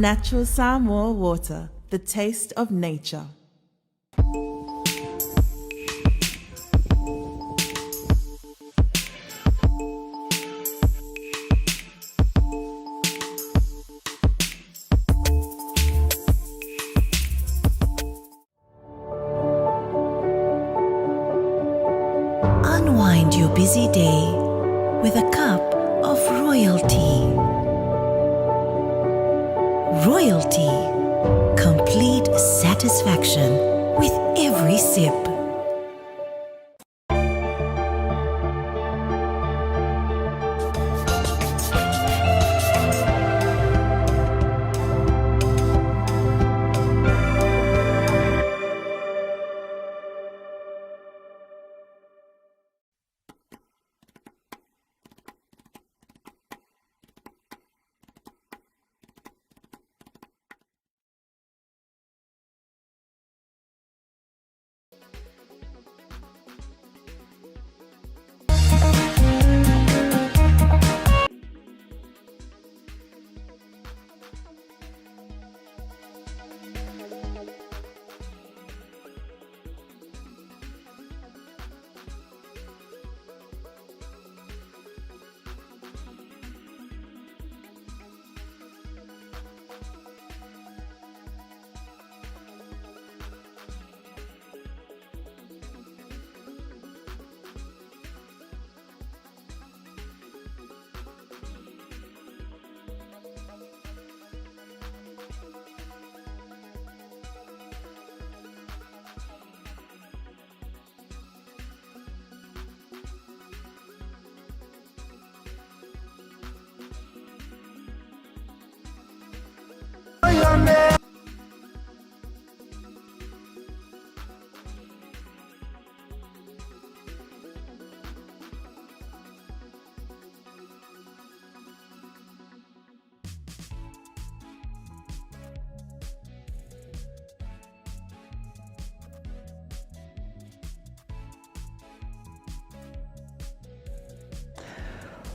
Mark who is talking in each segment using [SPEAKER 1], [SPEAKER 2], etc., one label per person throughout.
[SPEAKER 1] Natural Samoa water, the taste of nature.
[SPEAKER 2] Unwind your busy day with a cup of royalty. Royalty. Complete satisfaction with every sip.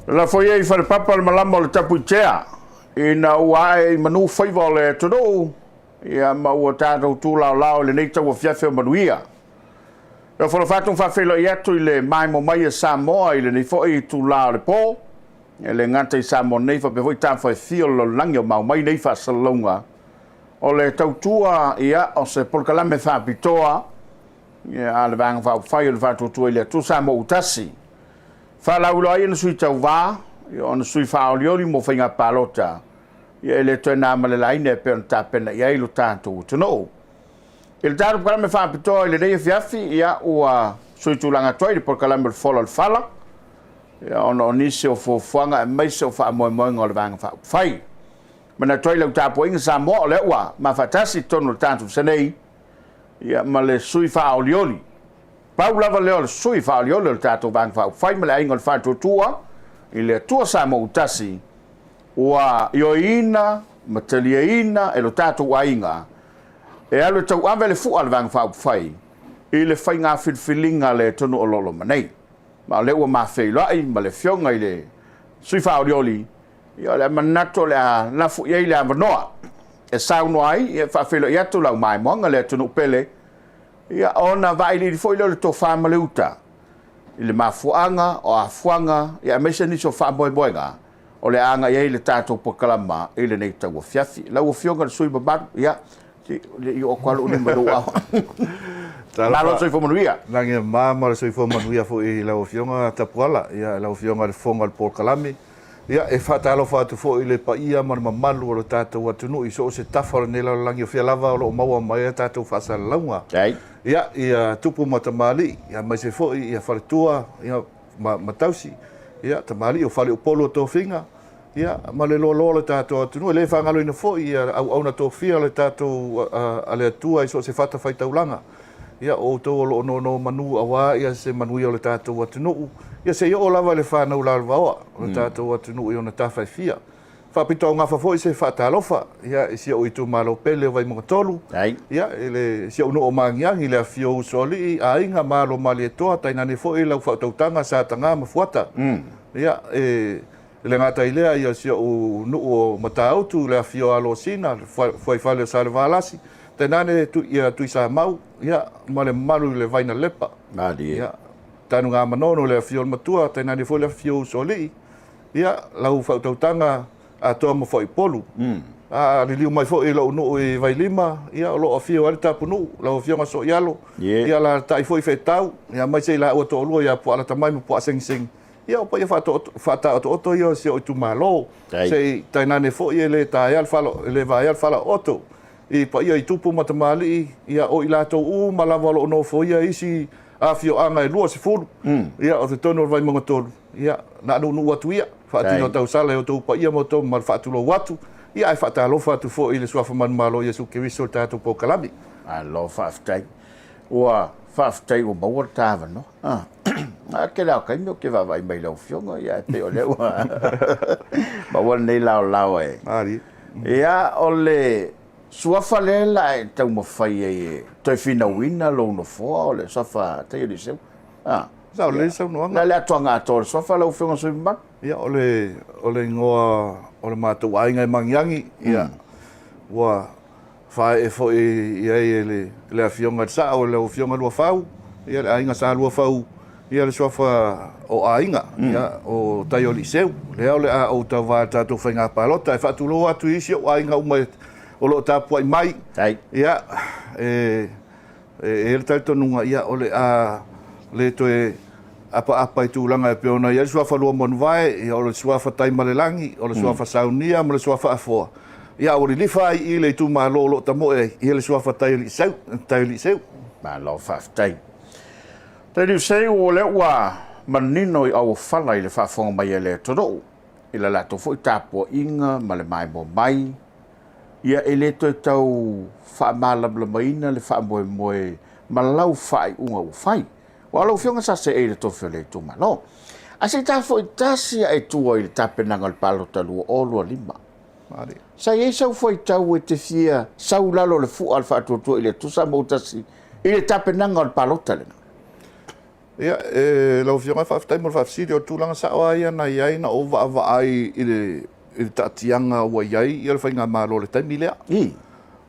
[SPEAKER 3] Lafo ia i Falepapa le malama o le Tapuitea, ina ua ae i manu faiva o le atunuu, ia ma ua tatou tulaolao i lenei tauafiafi o manuia. E folofa atu ma faafeiloai atu i le maemo mai e Samoa i lenei foi itula o le po, e le gata i Samoa nei faapea foi tafa e fia o le lalolagi o mau mai nei faasalalauga o le tautua ia o se polokalame faapitoa ia, a le Vaega Faaupufai o le Faatuatua i le Atua Samoa ua tasi. Faalauiloa ai ona sui tauva, ia, ona sui faaolioli mo faiga palota, ia e le toe na ma le laina e pei ona tapena i ai lo tatou atunuu. I le tatou polokalame faapitoa i lenei afiafi, ia, ua sui tulaga atu ai le polokalame o le Fola o le Fala, ia, ona o nisi o fuafuaga aemaise o faamoemoega o le Vaega Faaupufai. Manatu ai lau tapuaiga Samoa, o lea ua mafaatasi i totonu o le tatou nei, ia, ma le sui faaolioli. Pau lava lea o le sui faaolioli o le tatou Vaega Faaupufai ma le Aiga o le Faatuatua i le Atua Samoa ua tasi, ua ioeina ma taliaina e lo tatou aiga e alu e tauave le fua a le Vaega Faaupufai i le faiga filifiliga a le atunuu o lo o loma nei. Ma o lea ua mafeiloai ma le Afioga i le Sui Faaolioli, ia o le a manatu o le a lafo i ai le avanoa e saunoa ai, ia e faafeiloai atu lau maimoaga le atunuu pele, ia ona vailiili foi lea o le tofa ma le uta i le mafuaaga o afuaga, ia aemaise nisi o faamoemoega o le a agai ai le tatou polokalama i lenei tauafiafi. Lau Afioga i le sui usufono mamalu, ia, le i oo atu lava lou lima i lou ao. Malo le soifua manuia.
[SPEAKER 4] Lagi e mama le soifua manuia foi i lau Afioga Tapuala, ia lau Afioga i le Fofoga o le Polokalame. Ia, e faatalofa atu foi i le paia ma le mamalu o le tatou atunuu i so o se tafa o lenei lalolagi o fea lava o lo o maua mai ai a tatou faasalalauga. Ia, ia tupu ma tamalii, ia aemaise foi ia faletua, ia ma tausi, ia tamalii o faleupolu o tofiga, ia ma le loaloa o le tatou atunuu. E le faagaloina foi ia auauna tofia o le tatou a le Atua i so o se fatafaitaulaga. Ia o outou o lo o nonomanu aua ia se manuia o le tatou atunuu, ia se i oo lava i le fanau lalovaoa o le tatou atunuu i ona tafa e fia. Faapitoaugafa foi se faatalofa ia i si ou itumalo pele o Vaimauga 3, ia i le si ou nuu o Magiagi i le afifio o Usoalii, Aiga, Malo, Malietoa, tainane foi lau faautautaga Sataga ma Fuata. Ia e E le gata i lea, ia si ou nuu o Matautu, le afifio o Alosina, le fuaifale o Salevalasi, tainane ia Tuisamau, ia, ma le mamalu i le Vainalepa.
[SPEAKER 3] Malie.
[SPEAKER 4] Ia, Tanugamanono, le afifio o le Matua, tainane foi le afifio o Usoalii, ia, lau faautautaga atoa ma Fuaipolu. A liliu mai foi i lou nuu i Vailima, ia, o lo o afio ai le Tapunuu, lau Afioga Soialo, ia, alaalatai foi Feetau, ia, aemaise i laua toalua ia Puaalatamai ma Puaasegisegi. Ia, o paia faataotooto ia o si ou itumalo. Se i tainane foi e le taea le fala, e le vaea le falaooto i paia i tupu ma tamalii, ia, o i latou uma lava o lo o nofoia isi afioaga e 20, ia, o totonu o le Vaimauga 3, ia, na nuunuu atu ia, faatino tausala e outou paia ma outou mamalu, faatulou atu, ia, ae faatalofa atu foi i le Suafa Manumalo o Iesu Keriso i le tatou polokalame.
[SPEAKER 3] Malo faafetai. Ua faafetai ua maua le ta avanoa. Ah. A tele lava o taimi ou te vaavaai mai i lau Afioga, ia ae pei o lea ua maua lenei laolao e.
[SPEAKER 4] Malie.
[SPEAKER 3] Ia, o le suafa lea la e taumafai ai e toe finauina lou nofoa, o le suafa Taialii Ah.
[SPEAKER 4] Sao lelei le saunoaga.
[SPEAKER 3] O le a le atoaga atoa o le suafa lau Afioga i le sui usufono mamalu?
[SPEAKER 4] Ia, o le, o le igoa o le matou aiga e Magiagi, ia, ua Faaee foi i ai e le Afioga i le Sao, lau Afioga Luafau, ia le aiga Sa Luafau, ia le suafa o Aiga, ia o Taioliiseu. Lea o le a ou tauva i le tatou faiga palota. E faatulou atu i isi ou aiga uma o lo o tapuai mai. Ia, e E i ai le talitonuga, ia, o le a le toe apaapa i tulaga e pei ona i ai le suafa Luamanuvae, ia, o le suafa Taimalelagi, o le suafa Saunia ma le suafa Afoa. Ia, a ua lilifa ai i i le itumalo o lo o tamoe ai, ia le suafa Taialiiseu, Taialiiseu.
[SPEAKER 3] Malo faafetai. Taialiiseu, o lea ua manino i auofala i le faafofoga mai a le atunuu i la latou foi tapuaiga ma le maimoa mai. Ia e le toe tau faamalamalamaina le faamoemoe ma lau faaiuga ua fai. Aua o lau Afioga sa seei i le tofi o le itumalo. Ae se i ta foi tasi ae tua i le tapenaga o le palota 2025. Sa i ai sau faitau e te fia sau i lalo o le fua a le Faatuatua i le Atua Samoa ua tasi i le tapenaga o le palota lena?
[SPEAKER 4] Ia, e, lau Afioga, faafetai mo le faafesili. O le tulaga sao lava ia na i ai na ou vaavaai i le, i le taatiaga ua i ai ia le faigamalo i le taimi lea.
[SPEAKER 3] I.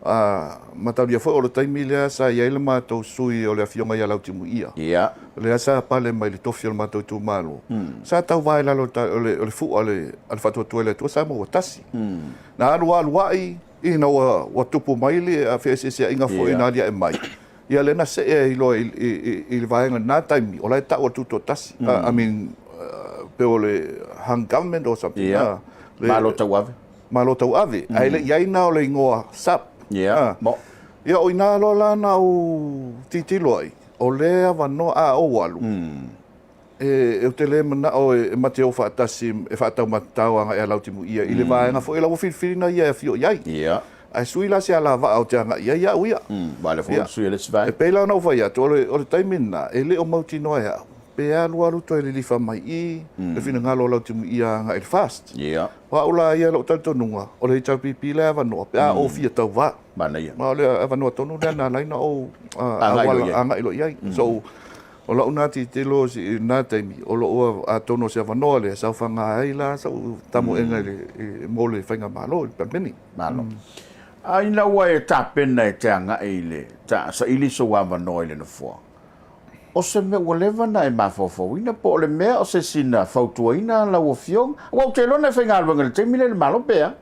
[SPEAKER 4] A, mataulia foi o le taimi lea sa i ai le matou sui o le Afioga ia Lautimuia.
[SPEAKER 3] Ia.
[SPEAKER 4] Lea sa pale mai i le tofi o le matou itumalo. Sa tauva i lalo o le, o le fua a le, a le Faatuatua i le Atua Samoa ua tasi. Na alualu ai ina ua, ua tupu mai le feeseeseaiga foi na aliae mai. Ia lea na see ai loa i le vaega i lena taimi, o la e tau o le Tutoatasi, I mean, pei o le Hung Government or something.
[SPEAKER 3] Ia, Malo Tauave.
[SPEAKER 4] Malo Tauave, ae le i ai na o le igoa SUP.
[SPEAKER 3] Ia, mo.
[SPEAKER 4] Ia, o ina loa la na ou tilotilo ai, o lea avanoa a ou alu, E, ou te le manao e mate o faatasi e faataumatatao agai ia Lautimuia i le vaega foi la ua filifilina ia e afio i ai.
[SPEAKER 3] Ia.
[SPEAKER 4] Ae sui la se alavaa ou te agai i ai au ia.
[SPEAKER 3] Aua o lea foi ua sui e le isi vaega.
[SPEAKER 4] E pei la ona ou fai atu, o le taimi lena, e le o mautinoa e au, pe alu alu toe lilifa mai i i le finagalo o Lautimuia agai i le FAST.
[SPEAKER 3] Ia.
[SPEAKER 4] O au la ia i lou talitonuga, o le HRPP lea e avanoa pe a ou fia tauva.
[SPEAKER 3] Manaia.
[SPEAKER 4] Ma o le avanoa tonu lea na ala ai ona ou agai loa i ai. So, O lau na tilotilo i lena taimi, o lou atonu o se avanoa lea e saofaga ai la sau tamoega i le mo le faigamalo i le Palemene.
[SPEAKER 3] Malo. A ina ua e tapena e te agai i le ta saili sou avanoa i le nofoa, o se mea ua leva ona e mafaufauina po o le mea o se isi na fautuaina lau Afioga? Aua ou te iloa na e faigaluega i le taimi lea i le Malo pe a?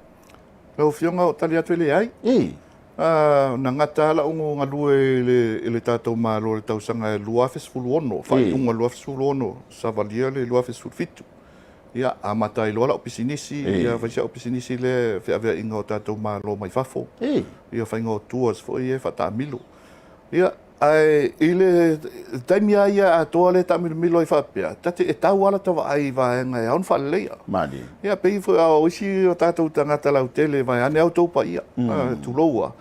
[SPEAKER 4] Lau Afioga, o tali atu e leai.
[SPEAKER 3] I.
[SPEAKER 4] Na gata lava la'u galue i le tatou Malo i le tausaga e 2016, faaiuga 2016, savalia le 2017. Ia, amata ai loa la'u pisinisi, ia fai si a'u pisinisi lea feaveaiga o tatou Malo mai fafo, ia faiga o tours foi ia e faataamilo. Ia, ae i le taimi lava ia atoa lea e taamilomilo ai faapea, ta te, e tau lava lata vaai i vaega e ao ona faaleleia.
[SPEAKER 3] Malie.
[SPEAKER 4] Ia, pei foi o isi o tatou tagata lautele vaeane a outou paia, tulou lava.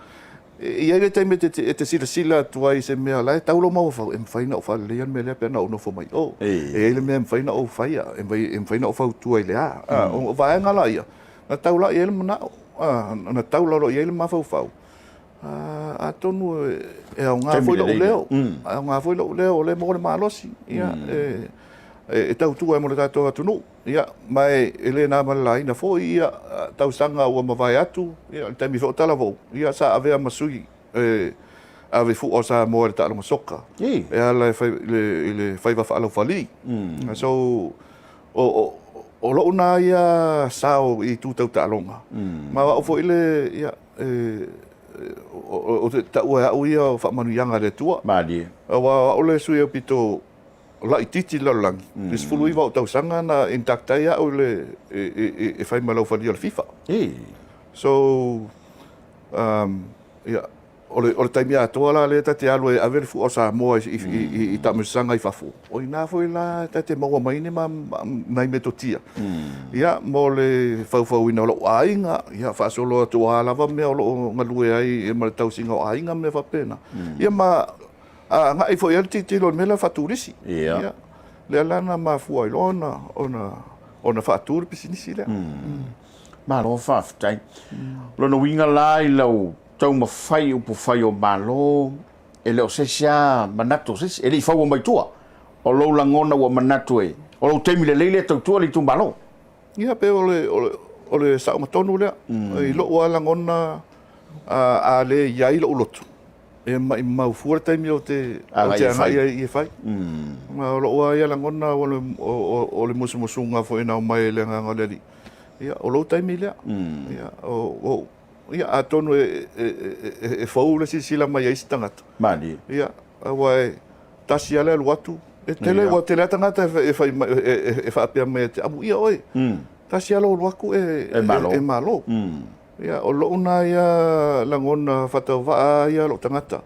[SPEAKER 4] E i ai le taimi e te silasila atu ai i se mea o la e tau lou mafaufau, e mafai ona ou faaleleia le mea lea pe ana ou nofo mai o. E i ai le mea e mafai ona ou faia, e mafai ona ou fautua i le a. O vaega la ia, na tau la i ai le manao, na tau lalo i ai le mafaufau. Atonu e aoga foi lou leo, e aoga foi lou leo o lea e maua le malosi. Ia, e, e tautua ai mo le tatou atunuu. Ia, ma e le na ma le laina foi ia tausaga ua mavae atu, ia, le taimi foi o Talavou, ia, sa avea ma sui e ave fua o Samoa i le taaloga soka e ala i le faiva faalaufali. So, o lou na ia sao i itu tau taaloga, ma o au foi le, ia, o te taua e au ia o faamanuiaga a le Atua.
[SPEAKER 3] Malie.
[SPEAKER 4] Aua o au le sui aupito laitiiti i le lalolagi, i le 19 ou tausaga na induct ai au i le, e fai ma laufalia o le FIFA. So, ia, o le, o le taimi atoa la lea ta te alu e ave le fua o Samoa i taamilosaga i fafo, o ina foi la ta te maua mai ni nai metotia. Ia, mo le faufauina o lou aiga, ia, faasolo atu o a lava mea o lo o galue ai ma le tausiga o aiga ma mea faapena. Ia ma A agai foi i ai le tilotilo i le mea lea faa-turisi.
[SPEAKER 3] Ia.
[SPEAKER 4] Lea la na mafua ai loa ona, ona, ona faatu le pisinisi lea.
[SPEAKER 3] Malo faafetai. Lona uiga la i lau taumafai i upufai o Malo, e le o se isi lava manatu o se isi, e le i faua mai tua. O lou lagona ua manatu e, o lou taimi lelei lea e tautua le itumalo.
[SPEAKER 4] Ia, pei o le, o le, o le saoga tonu lea. I lou lava lagona, a, a le i ai lou loto, E maʻimau fua le taimi ou te agai ai e fai. Ma o lou lava ia lagona o le musumusuga foi na aumai e le Agaga o le Alii, ia, o lou taimi lea. Ia, ia, atonu e fou le silasila mai a isi tagata.
[SPEAKER 3] Malie.
[SPEAKER 4] Ia, aua e tasi lava le alu atu, e tele, ua tele lava tagata e fai mai, e faapea mai ia te au, amuia oe, tasi lava lou alu atu e malo. Ia, o lou na ia lagona faatauvaa ia lou tagata,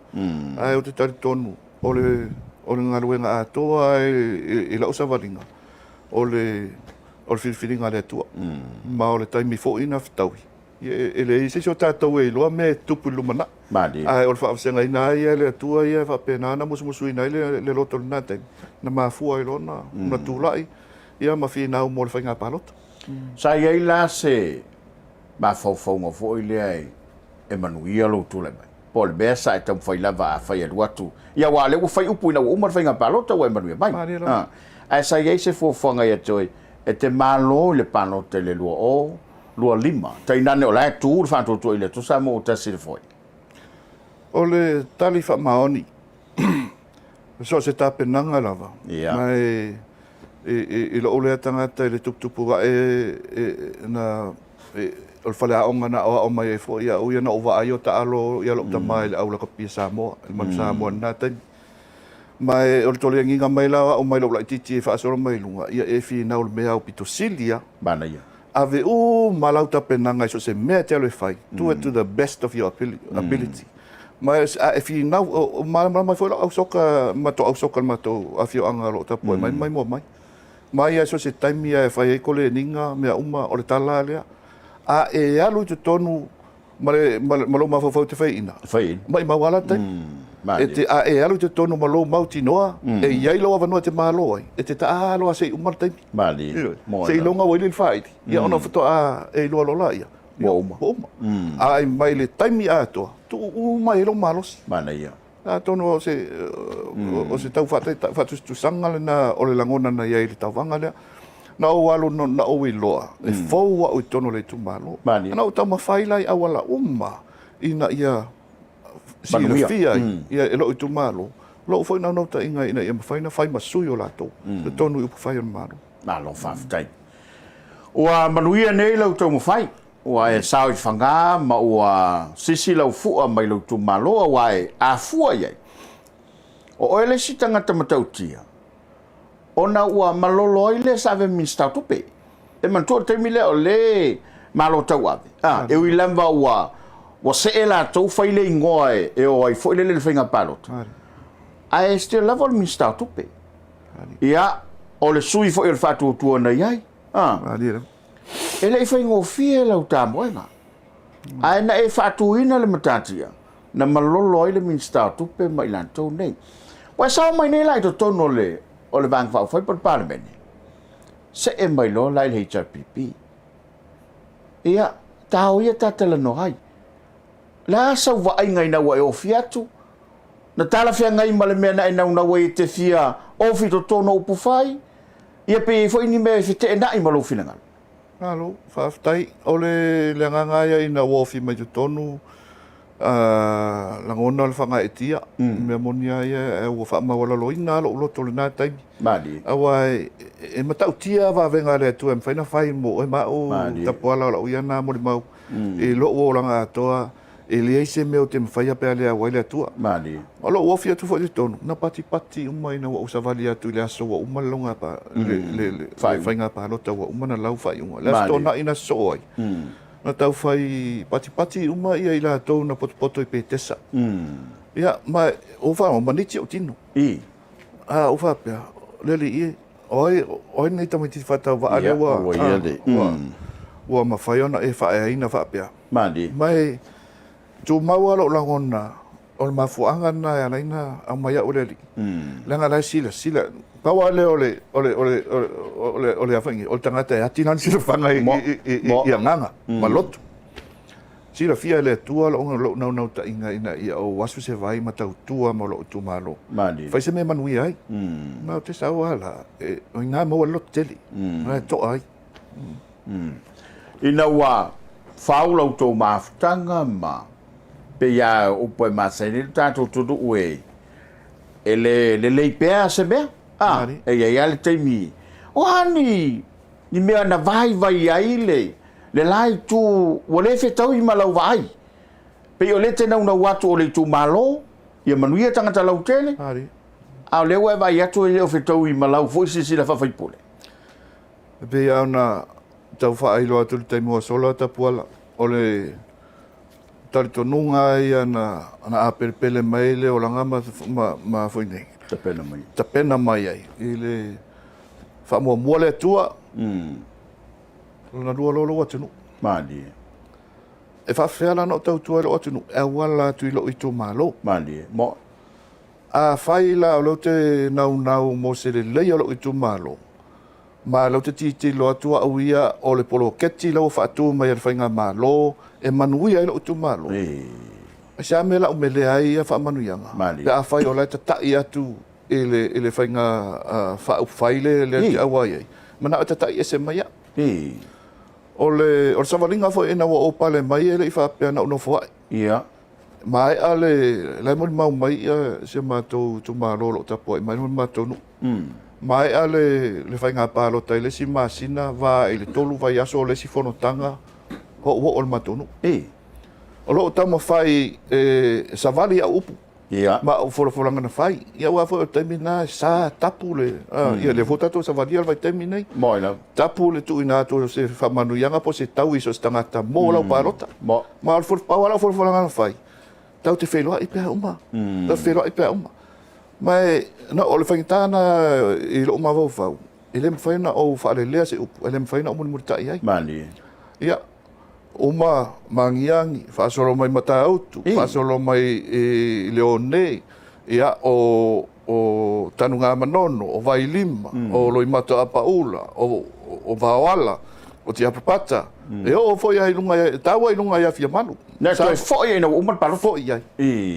[SPEAKER 4] ae ou te talitonu o le, o le galuega atoa i lau savaliga, o le, o le filifiliga a le Atua. Ma o le taimi foi na fetaui, ia e leai se isi o tatou e iloa mea e tutupu i le lumanai.
[SPEAKER 3] Malie.
[SPEAKER 4] Ae o le faavasegaina lava ia e le Atua ia e faapena ona musumusuina ai le loto i lena taimi, na mafua ai loa ona tulai ia ma finau mo le faiga palota.
[SPEAKER 3] Sa i ai la se mafaufauga foi lea e manuia lou tulai mai. Po o le mea sa e taumafai lava afai e alu atu, ia aua o lea ua fai upu ina ua uma le faiga palota ua e manuia mai.
[SPEAKER 4] Malie lava.
[SPEAKER 3] Ae sa i ai se fuafuaga ia te oe e te malo i le palota i le 2025, tainane o la e tu le faatuatua i le Atua Samoa ua tasi i le foe.
[SPEAKER 4] O le tali faamaoni, so o se tapenaga lava, ma e i lou lea tagata i le tuputupu ae na o le faleaoga na aoao mai ai foi au ia na ou vaai o taalo ia lou tama i le au lakapi a Samoa, i le Manu Samoa i lena taimi. Ma e o le toliagiga mai la o au mai lou laitiiti e faasolo mai i luga, ia e finau i le mea aupito sili lava.
[SPEAKER 3] Manaia.
[SPEAKER 4] Ave uma lau tapenaga i so o se mea e te alu e fai, do it to the best of your ability. Ma a e finau, o malamalama ai foi lau ausoka, matou ausoka i le matou afioaga o lo o tapuai mai ma maimoa mai. Ma ia so o se taimi lava e fai ai koleniga, mea uma, o le tala lava lea. A e alu i totonu ma le, ma lou mafaufau e te faiaina, maimau lava la taimi. E te, a e alu i totonu ma lou mautinoa, e i ai lou avanoa e te malo ai, e te taalo lava seia uma le taimi.
[SPEAKER 3] Malie.
[SPEAKER 4] Seiloga ua ili le faaili, ia ona faatoa e iloa loa lea.
[SPEAKER 3] Ua uma.
[SPEAKER 4] Ua uma. A mai le taimi atoa, tuu uma i ai lou malosi.
[SPEAKER 3] Manaia.
[SPEAKER 4] Atonu o se, o se tau faatusatusaga lena o le lagona na i ai i le tauvaga lea. Na ou alu, na ou iloa, e fou au i totonu o le itumalo.
[SPEAKER 3] Malie.
[SPEAKER 4] Na ou taumafai la i auala uma ina ia silafia ai e lou itumalo lou foi naunautaiga ina ia mafai ona fai ma sui o latou i totonu i upufai o le Malo.
[SPEAKER 3] Malo faafetai. Ua manuia nei lau taumafai, ua e sao i Faga ma ua sisi lau fua mai lou itumalo aua e afua i ai. O oe le isi tagata matautia ona ua malolo ai le sa ave Minisita o Tupe. E manatua o le taimi lea o le Malo tauave, a, e ui lava ua ua see latou fai le igoa e o ai foi lele i le faiga palota, ae still lava o le Minisita o Tupe. Ia, o le sui foi o le faatuatua na i ai. A, e le i faigofie lau tamoega. Ae na e faatuina le matatia, na malolo ai le Minisita o Tupe ma i latou nei. Ua e sao mai nei la i totonu o le, o le Vaega Faaupufai po o le Palemene, see mai loa la i le HRPP. Ia, tao ia ta talanoa ai. O le a sau vaaiga ina ua e ofi atu? Na talafeagai ma le mea na e naunau ai e te fia ofi i totonu o upufai? Ia pe i ai foi ni mea e feteenai ma lou finagalo.
[SPEAKER 4] Malo, faafetai. O le le agaga lava ia ina ua ofi mai totonu, a lagona le faagaeetia, o le mea moni lava ia ua faamaualaloina lava lou loto i lena taimi.
[SPEAKER 3] Malie.
[SPEAKER 4] Aua e matautia vavega a le Atua e mafai ona fai mo oe ma au, Tapuala, o lau ia lena molimau i lou olaga atoa. E leai se mea ou te mafaia pe a le au ai le Atua.
[SPEAKER 3] Malie.
[SPEAKER 4] O lou ofi atu foi i totonu, na patipati uma ina ua ou savali atu i le aso ua uma le lauga pa, le, le, le, le faiga palota ua uma na lau faaiuga. Le aso Toonai na sosoo ai, na taufai patipati uma ia i latou na potopoto i Petesa. Ia, ma ua faalogo, maniti ou tino. A ou faapea, le alii e, o ai, o ai lenei tamaitiiti faatauvaa lea ua, ua, ua mafai ona e faaeaina faapea.
[SPEAKER 3] Malie.
[SPEAKER 4] Ma e tumau lava lou lagona, o le mafuaaga lena e ala ai ona aumai au e le Alii, leaga o la e silasila. Pau lava lea o le, o le, o le, o le, o le a foi nei, o le tagata e ati lana silafaga i, i, i, i agaga ma loto. Silafia e le Atua lou, lou naunautaiga ina ia ou asu se vai ma tautua mo lou itumalo.
[SPEAKER 3] Malie.
[SPEAKER 4] Fai se mea e manuia ai. Ma ou te sau lava la, e, o i ina e maua le loto tele, o la e toa ai.
[SPEAKER 3] Ina ua fau la outou mafutaga ma pei a upu e masani ai lo tatou atunuu e e le lelei pea se mea, a, e i ai lava le taimi, o a ni ni mea na vaivai ai le le la itu ua le fetaui ma lau vaai, pei o lea e te naunau atu o le itumalo ia manuia tagata lautele, a o lea ua e vaai atu e le o fetaui ma lau foi silasila faa-faipule.
[SPEAKER 4] E pei lava ona tau faailoa atu i le taimi ua sola Tapuala, o le talitonuga lava ia na apelepele mai ai le olaga ma, ma, ma foi nei.
[SPEAKER 3] Tapena mai.
[SPEAKER 4] Tapena mai ai i le faamuamua le Atua, lona lua loa lou atunuu.
[SPEAKER 3] Malie.
[SPEAKER 4] E faafefea la ona ou tautua i lou atunuu? E auala atu i lou itumalo.
[SPEAKER 3] Malie. Mo.
[SPEAKER 4] Afai la o lea ou te naunau mo se lelei o lou itumalo, ma o lea ou te tilotilo atu au ia o le poloketi la ua faatu mai e le Faigamalo e manuia ai lou itumalo, aisea mea la u melea ai ia faamanuiaga pe afai o la e tatai atu i le faiga faaupufai lea ou te auai ai, manao e tatai ese mai au. O le savaliga foi ina ua ou pale mai e le i faapea na ou nofoai. Maea le, la e molimau mai ia si o matou itumalo o lo o tapuai mai le matou nuu. Maea le, le faiga palota i le isi masina, va i le 3 vaiaso o le isi fonotaga, ou oo i le matou nuu. O lo o taumafai e savali au upu. Ma au folafolaga na fai. Ia aua foi o le taimi lena e sa tapu le, ia lea foi tatou savalia le vaitaimi nei. Tapu le tuuina atu o se faamanuiaga po o se taui i so o se tagata mo lau palota. Ma o le pau lava lau folafolaga na fai, tatou te feiloai pea uma, tatou te feiloai pea uma. Ma e, na, o le faigata lena i lou mafaufau, e le mafai ona ou faalelea se upu, e le mafai ona ou mulimulitai ai.
[SPEAKER 3] Malie.
[SPEAKER 4] Ia, uma maagiagi, faasolo mai Matautu, faasolo mai i Leone, ia, o o Tanugamanono, o Vailima, o Loimata Apaula, o o Vaoala, o Tiapapata, e oo foi lava i luga, e taua i luga ia Fiamalu.
[SPEAKER 3] Na toe foi ina ua uma le palota.
[SPEAKER 4] Foi ai.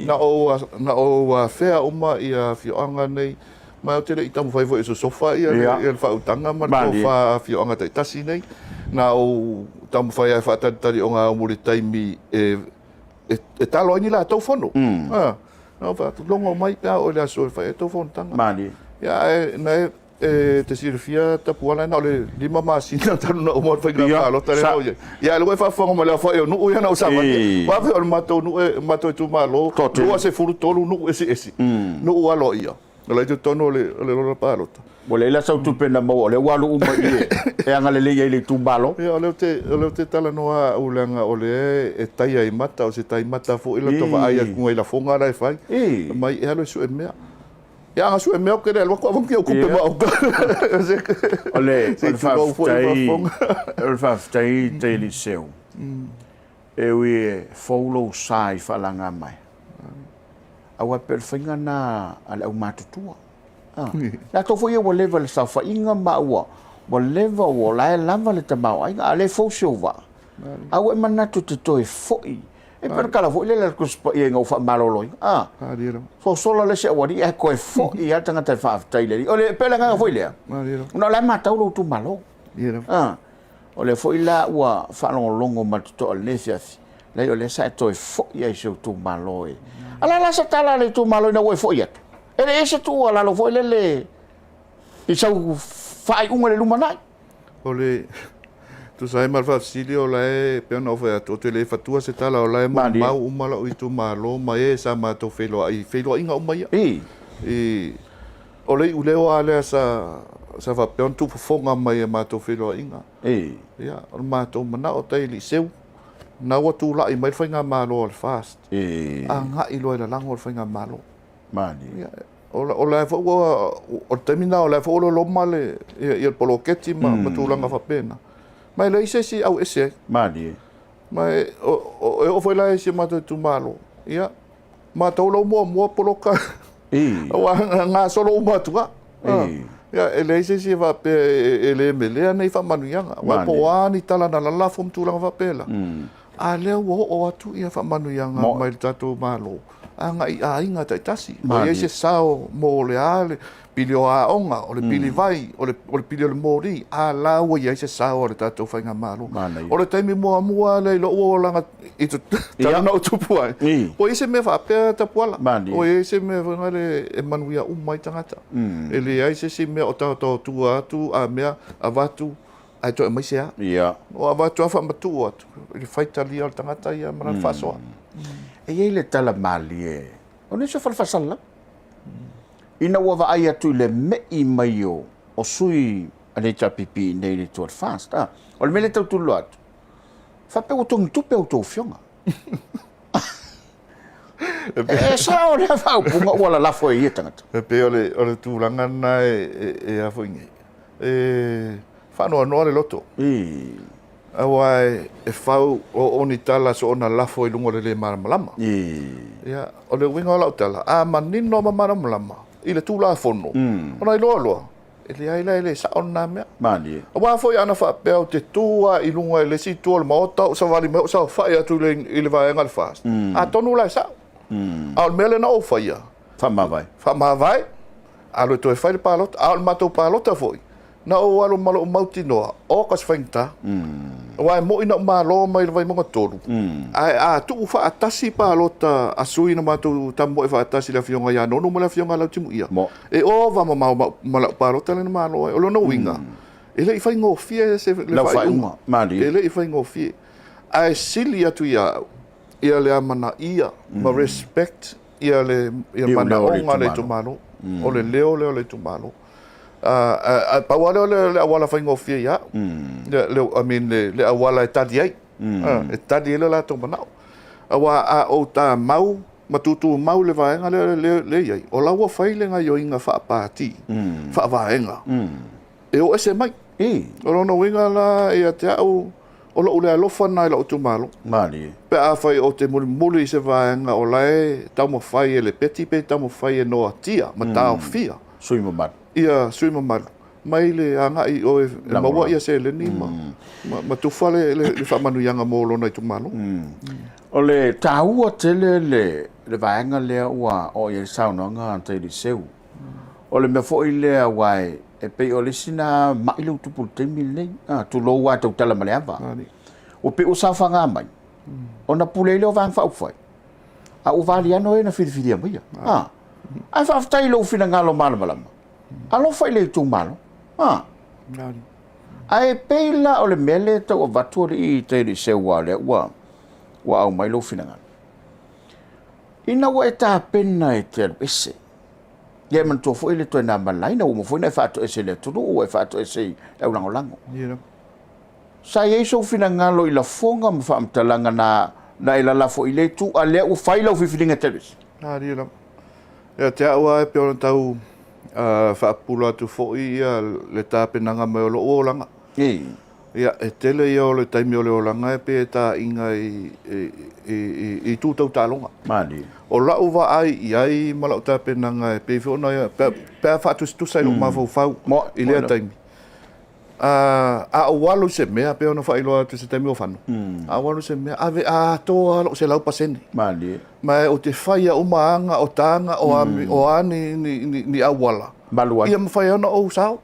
[SPEAKER 4] Na ou na ou afea uma ia afioaga nei, ma ou te le i taumafai foi e sosofa ia le faautaga ma le tofa a afioaga taitasi nei. Na ou taumafai lava e faatalitali ogaumu i le taimi e e talo ai ni latou fono. A, na ou fai atu, logo mai pe a oo i le aso e fai ai tou fonotaga.
[SPEAKER 3] Malie.
[SPEAKER 4] Ia, ae na e, e te silafia Tapuala, na o le 5 masina talu na uma le faiga palota lea na ou i ai. Ia, ae lea ua e faafofoga mai i le aofai o nuu ia na ou savali ai. Faafetai o le matou nuu, matou itumalo, 23 nuu eseese, nuu aloaia. O la i totonu o le, o le lola palota.
[SPEAKER 3] Ua leai la sau tupe na maua, o lea ua alu uma i i e agalelei ai le itumalo.
[SPEAKER 4] Ia, o lea ou te, o lea ou te talanoa au leaga o lea e taia i mata, o se tai mata foi la ta vaai atu i lafoga la e fai. Mai e alu e sue mea. Ia, ana sue mea ou te le alu atu avatu au tupe ma au.
[SPEAKER 3] O le, o le faafetai, o le faafetai Tailiseu. E ui e fou lou sa i faalaga mai. Aua e pei o le faiga lena a le aumatutua. A. Latou foi ia ua leva i le saofaiga ma ua, ua leva ua la e lava le tamaoaiga, a o lea e fou si ou vaa. A ua e manatu e te toe foi. E pei o le tala foi lele a le Tusi Paia ina ua faamaloloina, a, sosola le isi aualii ae toe foi lava le tagata e faafetai i le Alii. O le, pei o le agaga foi lea, ona o la e matau lou itumalo. A, o lea foi la ua faalogologo ma le totoa i lenei afiafi, leai o lea sa e toe foi lava i si ou itumalo e. A o le a la se tala a le itumalo ina ua e foi atu? E le i i ai se tuualalo foi lele i sau faaiuga i le lumanai?
[SPEAKER 4] O le tusa ai ma le faafesili o la e pei ona ou fai atu, ou te le fatua se tala o la e molimau uma lou itumalo ma e sa matou feiloai i feiloaiga uma ia. I. O le iuleo lava lea sa sa faapea ona tuufofoga mai i a matou feiloaiga. I. Ia, o le matou manao tai alii seu, na ua tulai mai le faigamalo a le FAST. I. Agai loa e lalago le faigamalo.
[SPEAKER 3] Malie.
[SPEAKER 4] Ia, o la foi ua, o le taimi lena o la foi ua loloma le, ia, ia le poloketi ma, mm. ma tulaga faapena. Ma e leai se isi au ese ai.
[SPEAKER 3] Malie.
[SPEAKER 4] Ma e, o, o, e oo foi la i si o matou itumalo, ia, matou lau muamua poloka.
[SPEAKER 3] I.
[SPEAKER 4] Aua gasolo uma atu lava.
[SPEAKER 3] I.
[SPEAKER 4] Ia, e leai se isi e faapea e, e le melea nei faamanuiaga. Aua po o a ni tala na lalafo ma tulaga faapela. Mm. A lea ua oo atu ia faamanuiaga mai le tatou Malo agai i aiga taitasi. Ua i ai se sao mo le a le pili o aoga, o le pili vai, o le, o le pili o le moli, a la ua i ai se sao a le tatou faigamalo. O le taimi muamua lea i lou olaga i talu ona ou tupu ai, ua i ai se mea faapea Tapuala. Ua i ai se mea foi lea e manuia uma ai tagata. E leai se isi mea o taotaotua atu a mea avatu Ae toe aumai se a?
[SPEAKER 3] Ia.
[SPEAKER 4] Ua avatu lava faamatuu atu i le faitalia o le tagata ia ma lana faasoa.
[SPEAKER 3] E i ai le tala malie o nisi o fale faasalalau, ina ua vaai atu i le me'i mai o, o sui a le HRPP i inei i le itu a le FAST. A, o le mea lea e tau tuliloa atu, faapea ua togitupe a outou afioga. E sao lea faaupuga ua lalafo e ia tagata.
[SPEAKER 4] E pei o le, o le tulaga lena e, e, e a foi nei. E faanoanoa le loto.
[SPEAKER 3] I.
[SPEAKER 4] Aua e, e fau o, o ni tala soona lafo i luga o le le malamalama.
[SPEAKER 3] I.
[SPEAKER 4] Ia, o le uiga o lau tala, a manino ma malamalama i le Tulafono, mm. ona iloa loa, e leai la e le sao lena mea.
[SPEAKER 3] Malie.
[SPEAKER 4] Aua foi ana faapea ou te tu lava i luga i le isi itu o le maota, ou savali mai ou saofai atu i le, i le vaega o le FAST, mm. atonu la e sao. Mm. A o le mea lea na ou faia,
[SPEAKER 3] Faamavae.
[SPEAKER 4] Faamavae, alu e toe fai le palota. A o le matou palota foi, na ou alu ma lou mautinoa, oka se faigata. Aua e moni na ou malo mai le Vaimauga 3, ae a tuu faatasi palota a sui na matou tamoe faatasi le Afioga ia Nonu ma le Afioga ia Lautimuia, e ova mamao ma lau palota lea na malo ai. O lona uiga, e le i faigofie se le faaiuga. E le i faigofie. Ae sili atu ia au, ia le amanaia ma respect ia le ia manaoga o le itumalo. O le leo lea o le itumalo. Ae pau lava lea o le auala faigofie ia au. Le, I mean, le, le auala e tali ai. E tali ai le latou manao. Aua a ou tamau ma tutumau le vaega lea lea i ai, o la ua fai le gaioiga faapati, faavaega. E o ese mai. O lona uiga la ia te au, o lou le alofa lena i lou itumalo.
[SPEAKER 3] Malie.
[SPEAKER 4] Pe afai ou te mulimuli i se vaega o la e taumafai e lepeti pe taumafai e noatia ma taofia.
[SPEAKER 3] Sui mamalu.
[SPEAKER 4] Ia sui mamalu mai le agai i o e maua ia seleni ma, ma, ma tufa le, le, le faamanuiaga mo lona itumalo.
[SPEAKER 3] O le taua tele le, le vaega lea ua oo i ai le saunoaga a Taileseu. O le mea foi lea aua e, e pei o le isi na mai lea ua tupu i le taimi lenei, a, tulou lava e tautala ma le ava. Ua pei ua saofaga mai, ona pule ai lea o Vaega Faaupufai, a ua valiano e na filifilia maia. A, ae faafetai i lou finagalo malamalama, alofa i le itumalo. A, ae pei la o le mea lea e tau avatu alii Taileseu aua o lea ua, ua aumai lou finagalo. Ina ua e tapena e te alu ese, ia e manatua foi le toe na malaina, ua uma foi ona e faatoese i le atunuu, ua e faatoese i le aulagolago.
[SPEAKER 4] Yeah.
[SPEAKER 3] Sa i ai sou finagalo i lafoga ma faamatalaga na, na e lalafo i le itu, a lea ua fai lau filifiliga e te alu ese?
[SPEAKER 4] Malie lava. Ia te au lava e pei ona tau uh, faapupula atu foi ia le tapenaga mai o lou olaga.
[SPEAKER 3] Ii.
[SPEAKER 4] Ia, e tele ia o le taimi o le olaga e pei e taaiga i, i, i, i, i itu tau taaloga.
[SPEAKER 3] Malie.
[SPEAKER 4] O lau vaai i ai ma lau tapenaga e pei foi ona, pe, pe a faatusatusa i lou mafaufau i lea taimi. A ou alu i se mea, pei ona faailoa atu i se taimi o fano, a ou alu i se mea, ave atoa lou 100%.
[SPEAKER 3] Malie.
[SPEAKER 4] Ma ou te faia uma aga, o taga, o a, o a ni, ni, ni, ni auala.
[SPEAKER 3] Malu ai.
[SPEAKER 4] Ia mafai ai ona ou sao.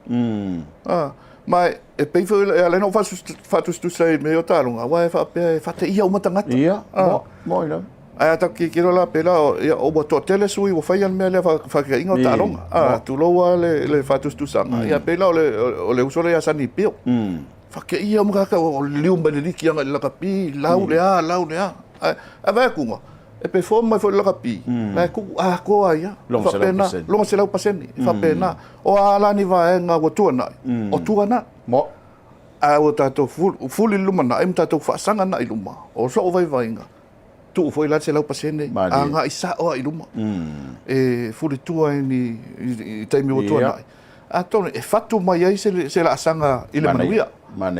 [SPEAKER 4] Ma e pei foi, e ala ai ona ou faatusatusa i mea ia o taaloga, aua e faapea e faateia uma tagata.
[SPEAKER 3] Ia, mo i lava.
[SPEAKER 4] Ae a tatou tilotilo la pēlā, ia, ua toatele sui ua faia le mea lea faataitaiga o taaloga. A, tulou lava le, le faatusatusaga, ia pei la o le, o le uso lea ia Sonny Bill. Faateia uma tagata o liliu mai le liki agai i le lakapi, lau le a, lau le a. Ae, ae vaai atu, e perform mai foi i le lakapi, la e tuu atoa ai lava.
[SPEAKER 3] Lona
[SPEAKER 4] Faapena,
[SPEAKER 3] 100%.
[SPEAKER 4] lona 100%, e faapena. O a la ni vaega ua tuanai, o tuanai.
[SPEAKER 3] Mo.
[SPEAKER 4] Ae ua tatou fuli i le lumanai ma tatou faasaga agai i luma, o sou vaivaiga, tuu foi la le 100% agai sao lava i luma e fulitua i ni taimi ua tuanai. Atonu e fatu mai ai se laasaga i le manuia.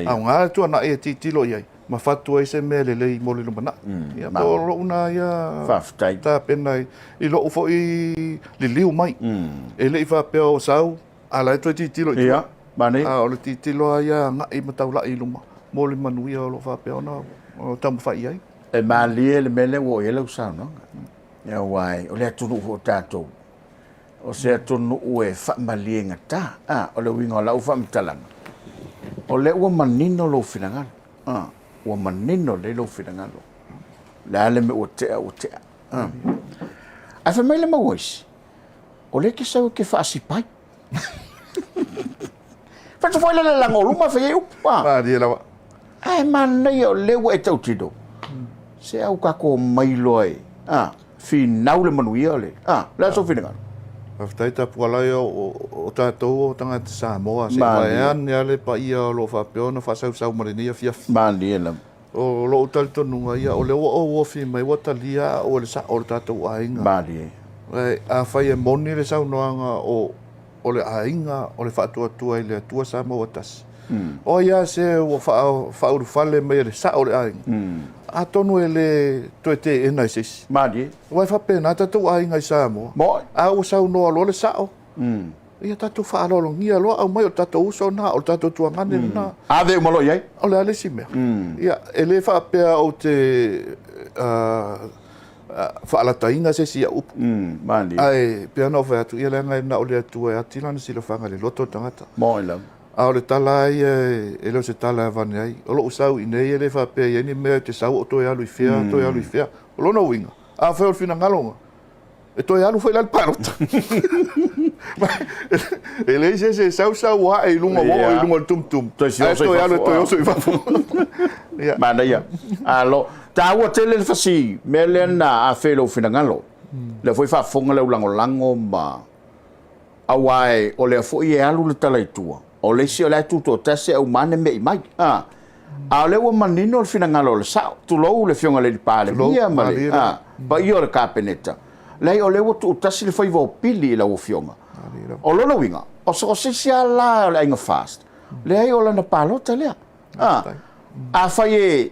[SPEAKER 4] Aoga le tuanai e tilotilo i ai ma fatu ai se mea lelei mo le lumanai. Ia po o lou na ia tapena i lou foi liliu mai. E le i faapea o sau a o la e toe tilotilo i tua. A o le tilotilo lava ia agai ma taulai i luma mo le manuia o lo o faapea ona taumafai i ai.
[SPEAKER 3] E malie le mea lea ua oo i ai lau saunoaga. Aua o le atunuu foi o tatou, o se atunuu e faamaliegata. A, o le uiga o lau faamatalaga, o lea ua manino lou finagalo. A, ua manino lelei lou finagalo. O le a le mea ua tea, ua tea. A. Ae fai mai le mau aisi, o lea e te sau e te faasipai. Fai atu foi le lalaga o luma fai ai upu. A.
[SPEAKER 4] Malie lava.
[SPEAKER 3] Ae manaia o lea ua e tautino, se a ua tatou omai loa e finau le manuia o le, o le a sou finagalo?
[SPEAKER 4] Faafetai Tapuala ia o tatou o tagata Samoa se i vaeane lava le paia o lo o faapea ona faasausau ma lenei afiafi.
[SPEAKER 3] Malie lava.
[SPEAKER 4] O lou talitonuga ia o lea ua ou ofi mai ua talia au e le sao o le tatou aiga.
[SPEAKER 3] Malie.
[SPEAKER 4] Afai e moni le saunoaga o o le aiga o le faatuatua i le Atua Samoa tasi. O ai lava se ua faaulufale mai e le sao o le aiga, atonu e le toe teena e se isi.
[SPEAKER 3] Malie.
[SPEAKER 4] Aua e faapena tatou aiga i Samoa.
[SPEAKER 3] Moi.
[SPEAKER 4] A ua saunoa loa le sao, ia tatou faaaloalogia loa, aumai o le tatou uso lena, o le tatou tuagane lena.
[SPEAKER 3] Ave uma loa i ai.
[SPEAKER 4] O le a le isi mea? Ia, e le faapea ou te faalataina se isi upu.
[SPEAKER 3] Malie.
[SPEAKER 4] Ae pei ona ou fai atu, ia leaga e na o le Atua e ati lana silafaga i le loto o le tagata.
[SPEAKER 3] Moi lava.
[SPEAKER 4] A o le tala lava ia e le o se tala e avane ai. O lou sau i inei e le faapea e i ai ni mea e te sau o toe alu i fea, toe alu i fea. O lona uiga, afai o le finagalo lena, e toe alu foi la i le palota. E leai se isi e sau sau ae i luga ua oo i luga o le tumutumu, ae toe alu e toe oso i fafo.
[SPEAKER 3] Manaia. Alo, taua tele le fasi mea lea na afe i lou finagalo. Lea foi faafofoga le au lagolago ma aua e, o lea foi e alu le tala i tua. O le isi o la e tutoatasi ae uma ane me'i mai. A, a o lea ua manino le finagalo o le sao. Tulou le Afioga i le Palemia ma le paia o le Kapeneta. Leai, o lea ua tuutasi le faiva o pili i lau Afioga. O lona uiga, o so o se isi lava la o le aiga FAST, leai o lana palota lea. A, afai e,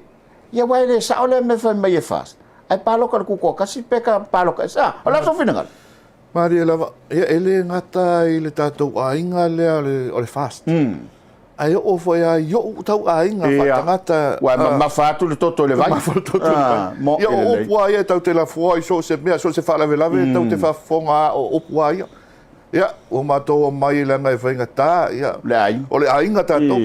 [SPEAKER 3] ia aua e le sao lea mea fai mai e FAST, ae palota i le Tutoatasi pe ka palota i, a, o le a sou finagalo?
[SPEAKER 4] Malie lava, ia e le gata i le tatou aiga lea o le FAST, ae oo foi lava i ou tau aiga faatagata.
[SPEAKER 3] Ua mamafa atu le toto i le vai.
[SPEAKER 4] Mamafa le toto i le vai. Ia o upu lava ia e tatou te lafoa i so o se mea, so o se faalavelave, tatou te faafofoga lava o upu lava ia. Ia, ua matou omai leaga e faigata, ia, o le aiga tatou.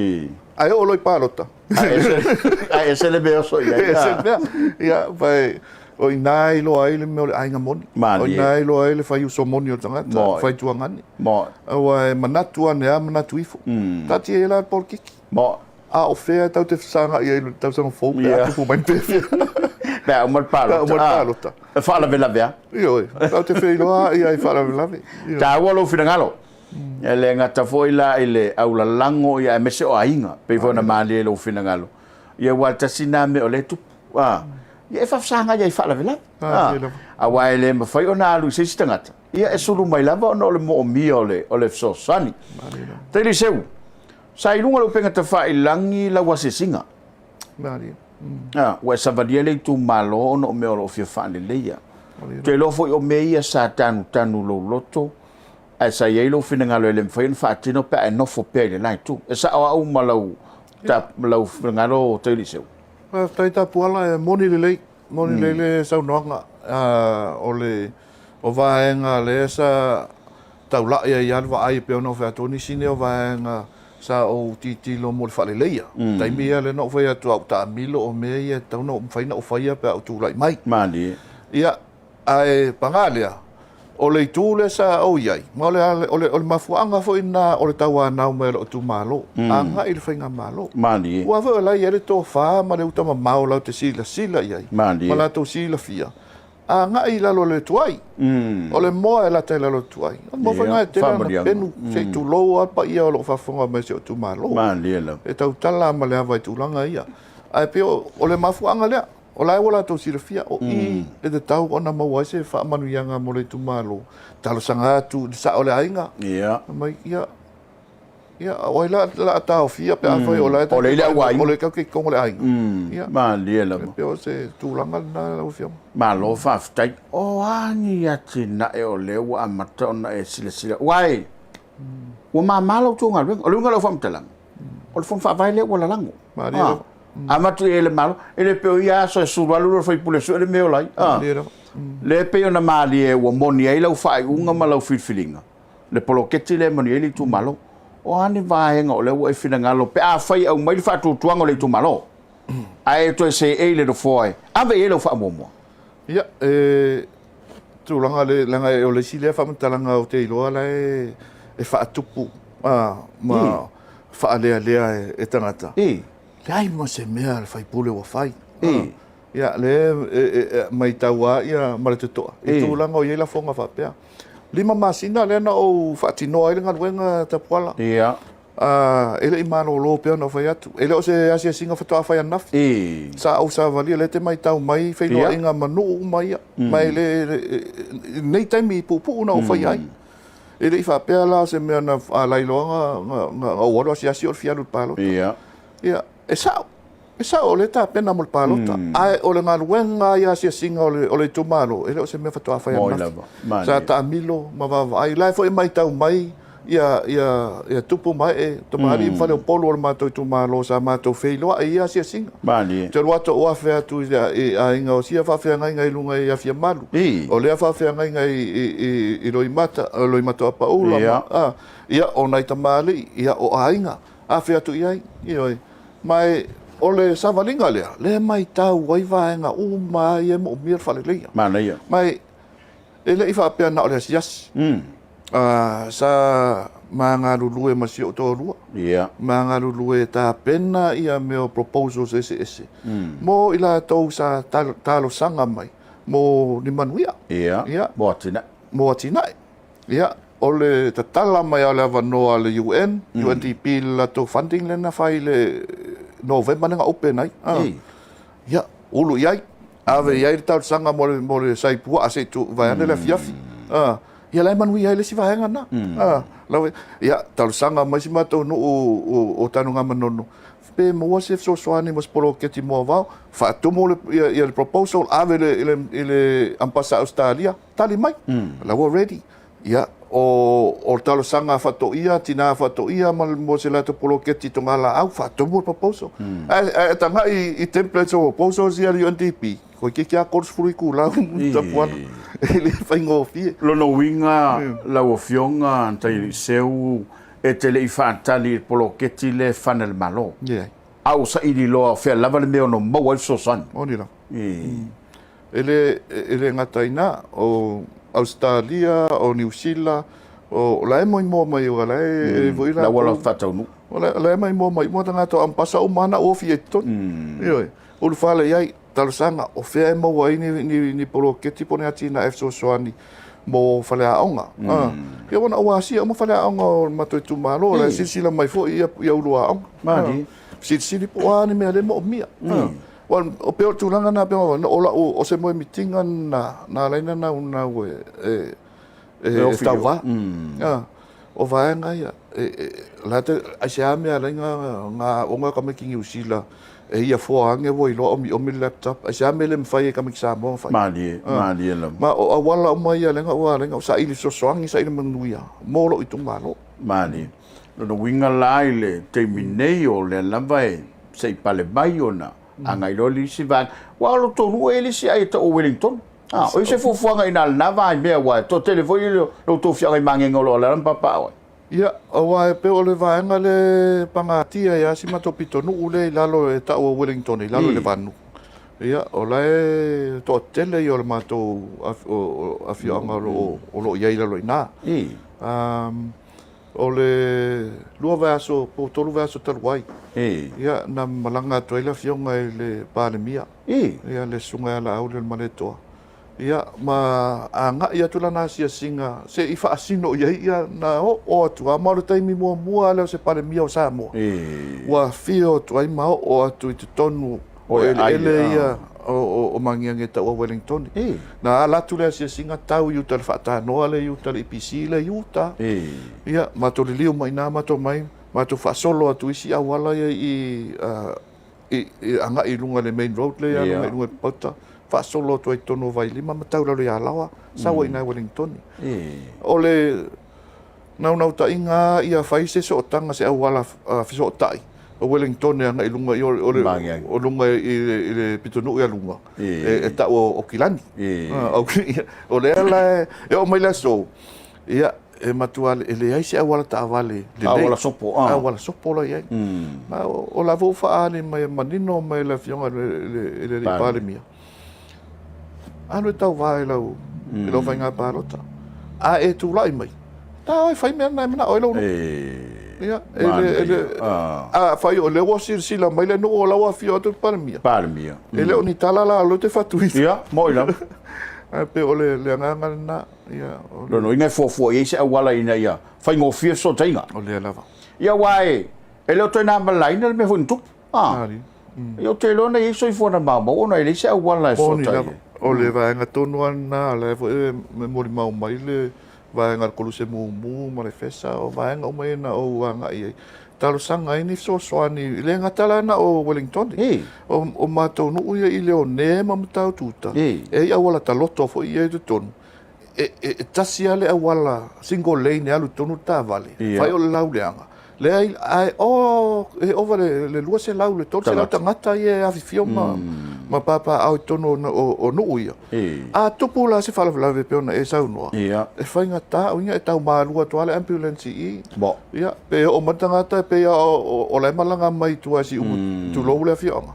[SPEAKER 4] Ae oo loa i palota.
[SPEAKER 3] Ae ese le mea e oso i ai.
[SPEAKER 4] Ese le mea. Ia, o i ina e iloa ai le mea o le aiga moni. O i ina e iloa ai le fai uso moni o le tagata, fai tuagane. Aua e manatu ane lava, manatu ifo. Taatia ia la le polokiki. A o fea e tatou te fesagai ai i le tausaga fou pe a tupu mai ni pefea.
[SPEAKER 3] Pe a uma le palota.
[SPEAKER 4] Pe a uma le palota.
[SPEAKER 3] E faalavelave lava.
[SPEAKER 4] Ioe, tatou te feiloai lava i faalavelave.
[SPEAKER 3] Taua lou finagalo. E le gata foi la i le aulalago ia aemaise o aiga, pei foi ona malie i lou finagalo. Ia aua e tasi lena mea o lea e tupu. A, ia e faafesagai ai i faalavelave. A, aua e le mafai ona alu i se isi tagata, ia e sulu mai lava ona o le moomia o le, o le fesoasoani. Tailiseu, sa i luga o le upega tafailagi lau asiasiga. A, ua e savalia le itumalo ona o mea o lo o fia faaleleia. Ou te iloa foi o mea ia sa tanutanu i lou loto. Ae sa i ai lou finagalo e le mafai ona faatino pe a e nofo pea i le la itu. E sao au ma lau, ta, lau finagalo Tauiliiseu?
[SPEAKER 4] Faafetai Tapuala, e moni lelei, moni lelei le saunoaga. O le o vaega lea sa taulai ai lava le vaai e pei ona ou fai atu, o nisi nei o vaega sa ou tilotilo mo le faaleleia. O le taimi ia lea na ou fai atu a ou taamilo o mea ia e tatau ona mafai ona ou faia pe a ou tulai mai.
[SPEAKER 3] Malie.
[SPEAKER 4] Ia, Ae paga lea, o le itu lea sa ou i ai, ma o le, o le, o le mafuaaga foi lena o le tauanau mai o lou itumalo, agai i le faigamalo.
[SPEAKER 3] Malie.
[SPEAKER 4] Aua foi o la e i ai le tofa ma le uta mamao latou te silasila i ai,
[SPEAKER 3] Malie.
[SPEAKER 4] ma latou silafia, agai i lalo o le tuai. O le moa e lata i lalo o le tuai. O le moa foi lena e tele ana penu, se i tulou lava le paia o lo o faafofoga mai i si ou itumalo.
[SPEAKER 3] Malie lava.
[SPEAKER 4] E tautala lava ma le ava i tulaga ia. Ae pei o le mafuaaga lea. O la e ua latou silafia, o i e tatau ona maua ai se faamanuiaga mo le itumalo, talosaga atu i le sao o le aiga, fai mai, ia, ia, o ai la o le a taofia pe afai o la e
[SPEAKER 3] O le i le auaiga.
[SPEAKER 4] O le tatou te i totonu o le aiga. Ia.
[SPEAKER 3] Malie lava.
[SPEAKER 4] E pei o se tulaga lena lau Afioga.
[SPEAKER 3] Malo faafetai. O a ni atinae o lea ua amata ona e silasila, aua e, ua mama la outou galuega. O le uiga o lau faamatalaga, o le Fono Faavae lea ua lalago.
[SPEAKER 4] Malie lava.
[SPEAKER 3] Avatu i ai e le Malo, e le pei o ia aso e sulu alu le faipule e sue le mea e ola ai.
[SPEAKER 4] Malie lava.
[SPEAKER 3] Lea e pei ona malie ua moni ai lau faaiuga ma lau filifiliga, le poloketi lea e manuia ai le itumalo. O a ni vaega o lea ua e finagalo pe afai e aumai le faatuatuaga o le itumalo, ae e toe seei i le nofoa e ave i ai lau faamuamua?
[SPEAKER 4] Ia, e tulaga le, leaga o le isi lea faamatalaga ou te iloa la e, e faatupu a, ma faalealea e, e tagata. Leai ma se mea a le faipule ua fai. Ia, le e, e, e, maitau lava ia ma le totoa i tulaga o i ai lafoga faapea. 5 masina lea na ou faatinoa ai le galuega Tapuala.
[SPEAKER 3] Ia.
[SPEAKER 4] E le i malolo pea ona ou fai atu. E le o se asiasiga faatoa fai ananafi. Sa ou savalia, lea e te matau mai feiloaiga ma nuu uma ia. Ma e le, i lenei taimi puupuu na ou faia ai. E le i faapea la o se mea na alailoa na ou alu asiasi o le fia alu i le palota. Ia, e sao. E sao o lea e tapena mo le palota, ae o le galuega i asiasiga o le, o le itumalo, e le o se mea faatoa fai ananafi. Sa taamilo ma vaavaai, la e foi e matau mai ia, ia, ia tupu ma ee, tamalii ma faleupolu o le matou itumalo sa matou feiloai i ia asiasiga.
[SPEAKER 3] Malie.
[SPEAKER 4] Ou te alu atu ou afe atu i, i aiga o sia faafeagaiga i luga i Afiamalu, o lea faafeagaiga i, i, i, i Loimata, Loimata o Apaula, ma, a, ia, o nai tamalii, ia, o aiga, afe atu i ai, ioe. Ma e, o le savaliga lea, lea e maitau ai vaega uma ia e moomia le faaleleia.
[SPEAKER 3] Manaia.
[SPEAKER 4] Ma e, e le i faapea na o le asiasi. Sa ma galulue ma si ou toalua.
[SPEAKER 3] Ia.
[SPEAKER 4] Ma galulue e tapena ia mea o proposals eseese mo i latou sa talosaga mai mo ni manuia.
[SPEAKER 3] Ia.
[SPEAKER 4] Ia.
[SPEAKER 3] Mo atinae.
[SPEAKER 4] Mo atinae. Ia, o le tatala mai lava o le avanoa a le UN, UNDP i le latou funding lea na fai i le Novema lea na open ai. Ia, ulu i ai, ave i ai le talosaga mo le, mo le sai puaa se i tu, vaeane le afiafi. Ia, la e manuia ai le isi vaega lena. Ia, talosaga mai si matou nuu o Tanugamanono, pe maua se fesoasoani mo se poloketi moavao, faatumu le, ia, ia le proposal, ave i le, i le, i le Ambasa a Ausetalia, Tali mai, la ua ready. Ia, o, o le talosaga a Faatoia, tina a Faatoia ma, mo se latou poloketi togalaau, faatumu le proposal. Ae, ae tagai i templates o proposals ia a le UNDP, toeitiiti lava 30 itulau tapuana, e le faigofie.
[SPEAKER 3] Lona uiga lau Afioga Tailiseu, e te le i faatali i le poloketi lea e fana e le Malo.
[SPEAKER 4] Leai.
[SPEAKER 3] A ua saili loa o fea lava le mea e ono maua ai le fesoasoani.
[SPEAKER 4] Moni lava. E le, e le gata i ina, o Ausetalia, o Niu Sila, o la e moimoa mai aua la e e foi
[SPEAKER 3] latou. La ua latou faataunuu.
[SPEAKER 4] O la, la e maimoa mai uma tagata o Ampasa uma lava na ofi i ai i totonu. Ioe. Ulufale i ai, talosaga, o fea e maua ai ni, ni, ni poloketi po o ni atinae fesoasoani mo faleaoga. Ia ua na ou asia uma faleaoga o le matou itumalo, la e silasila mai foi ia, ia ulu aoga.
[SPEAKER 3] Malie.
[SPEAKER 4] Silisili po o a ni mea lea e moomia. Aua o pei o le tulaga lena pei ona o lau o se moemitiga lena na ala ai ona naunau e e e tauva. O vaega ia e la te aisea mea e ala ai ona aoga tamaiti Niu Sila. E ia foa ange ua iloa omiomi le laptop. Aisea mea le mafai e tamaiti Samoa ona fai?
[SPEAKER 3] Malie, malie lava.
[SPEAKER 4] Ma o auala uma ia lea na ua ala ai ona ou saili fesoasoani, saili manuia mo lou itumalo.
[SPEAKER 3] Malie. Lona uiga la i le taimi nei o lea lava e se i pale mai ona agai loa le isi vaega. Aua o lo outou nuu e i ai le isi aai e tau o Wellington. A, o i ai se fuafuaga i ina i lena vaimea aua e toatele foi lo outou feagai magega o lo o alaala ma papaaao ai.
[SPEAKER 4] Ia, aua e pei o le vaega lea e pagatia ai lava si matou pitonuu lea i lalo e tau o Wellington i lalo i le vanu. Ia, o la e toatele ia o le matou afioaga o lo o i ai i lalo i ina. O le lua vaiaso po o tolu vaiaso talu ai, ia, na malaga atu ai le afioga i le Palemia, ia, le Susuga ia Laauli o le Malietoa. Ia, ma agai atu lana asiasiga se i faasino i ai, ia, na oo atu lava, ma o le taimi muamua lava lea o se Palemia o Samoa ua afio atu ai ma oo atu i totonu o eleele ia o Magiagi e tau o Wellingtoni. Na ala atu le asiasiga tau i uta i le faatanoa lea i uta i le EPC lea i uta. Ia, matou liliu mai i ina matou omai, matou faasolo atu isi auala ia i i agai i luga i le main road lea agai i luga i Papauta, faasolo atu ai i totonu o Vailima ma tau i lalo i Alaoa, sau ai i ina i Ueligitone. O le naunautaiga lava ia fai se sootaga, se auala fesootai o Ueligitone agai i luga i o luga i le pitonuu i luga e tau o Kilani. O lea la e oo mai le aso, ia, e matua e leai se auala taavale
[SPEAKER 3] lelei. Auala sopo,
[SPEAKER 4] ah. Auala sopo la i ai. Ma o la foi ua faaali mai e manino mai e le Afioga i le Alii Palemia, alu e tauva i lau, i lau faiga palota. A e tulai mai, ta o e fai mea na e manao ai lou nuu. Ia, e le, e le, afai o lea ua silasila mai le nuu o la ua afio atu le Palemia.
[SPEAKER 3] Palemia.
[SPEAKER 4] E le o ni tala la o lea ou te faatuina.
[SPEAKER 3] Ia, moi lava.
[SPEAKER 4] Ae pei o le agaga lena.
[SPEAKER 3] Lona uiga e fuafua i ai se auala ina ia faigofie fesootaiga.
[SPEAKER 4] O lea lava.
[SPEAKER 3] Ia aua e, e le o toe na malaina le mea foi na tupu. Ah. Ia ou te iloa na i ai soifua na maumau ona e leai se auala e fesootai ai.
[SPEAKER 4] O le vaega tonu lava lena, o la foi e molimau mai le vaega o le Koluse Mumu ma le Fesa, o vaega uma ia na ou agai i ai. Talosaga ai ni fesoasoani, e le gata la na o Wellingtone, o matou nuu ia i Leone ma Mataututa, e i ai auala taloto foi ia i totonu, e tasi lava le auala single lane e alu i totonu le taavale, fai o le lauleaga, leai, ae o, e ova le 200, le 300 tagata ia e afifio ma papaaao i totonu o nuu ia. A tupu la se faalavelave e pei ona e saunoa, e faigata, uiga e tau malua atu lava le ambulance i i, ia, pe oo mai le tagata e pei lava o la e malaga mai i tua i Siumu, tulou le afioaga.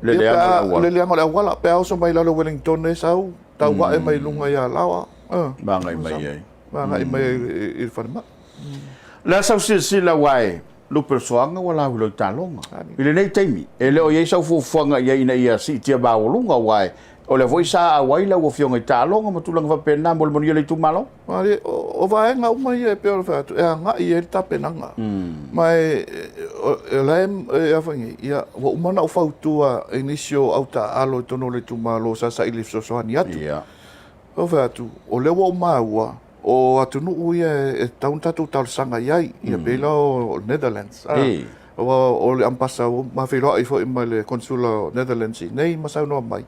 [SPEAKER 3] Le leaga o le auala.
[SPEAKER 4] Le leaga o le auala, pe a oso mai i lalo o Wellington e sau, tau ae mai luga i Alaoa.
[SPEAKER 3] Ma agai mai ai.
[SPEAKER 4] Ma agai mai ai i le falemai.
[SPEAKER 3] O le a sau silasila aua e lupe le soaga ua lauiloa i taloga. I lenei taimi, e le o i ai sau fuafuaga i ai ina ia siitia maualuga aua e o lea foi sa auai lau Afioga i taaloga ma tulaga faapena mo le manuia o le itumalo.
[SPEAKER 4] O vaega uma ia e pei ona fai atu, e agai i ai le tapenaga. Ma e, o la e a nei, ia, ua uma ona ou fautua i nisi o au taaalo i totonu o le itumalo sa saili fesoasoani atu. Ou fai atu, o lea ua ou maua, o atunuu ia e tatau ona tatou talosaga i ai, ia pei la o Netherlands. Aua o le Ambasa ua ma feiloai foi ma le Konsula o Netherlands i inei ma saunoa mai,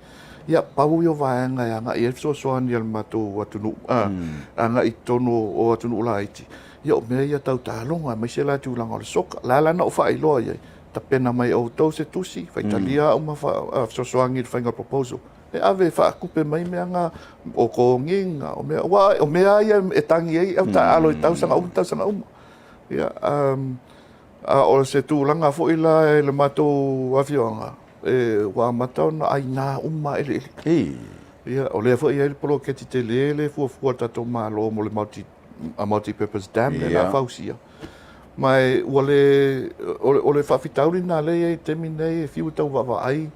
[SPEAKER 4] ia, pau ia o vaega e agai i ai le fesoasoani a le matou atunuu, agai i totonu o atunuu laiti, ia o mea ia tau taaloga, aemaise la tulaga o le soka. O le a la na ou faailoa i ai, tapena mai e outou se tusi, faitalia au ma fesoasoani i le faiga o le proposal. E ave e faatupe mai mea na, o togiga, o mea, aua o mea lava ia e tagi ai au taaalo i tausaga uma tausaga uma. Ia, a o se tulaga foi la i le matou afioaga, e, ua amata ona aina uma eleele. Ia, o lea foi e i ai le poloketi tele lea e fuafua e le tatou Malo mo le multi, multi-purpose dam lea o le a fausia. Ma e, ua le, o le faafitauli lena lea e i ai i le taimi lenei, e fiu e tau vaavaai,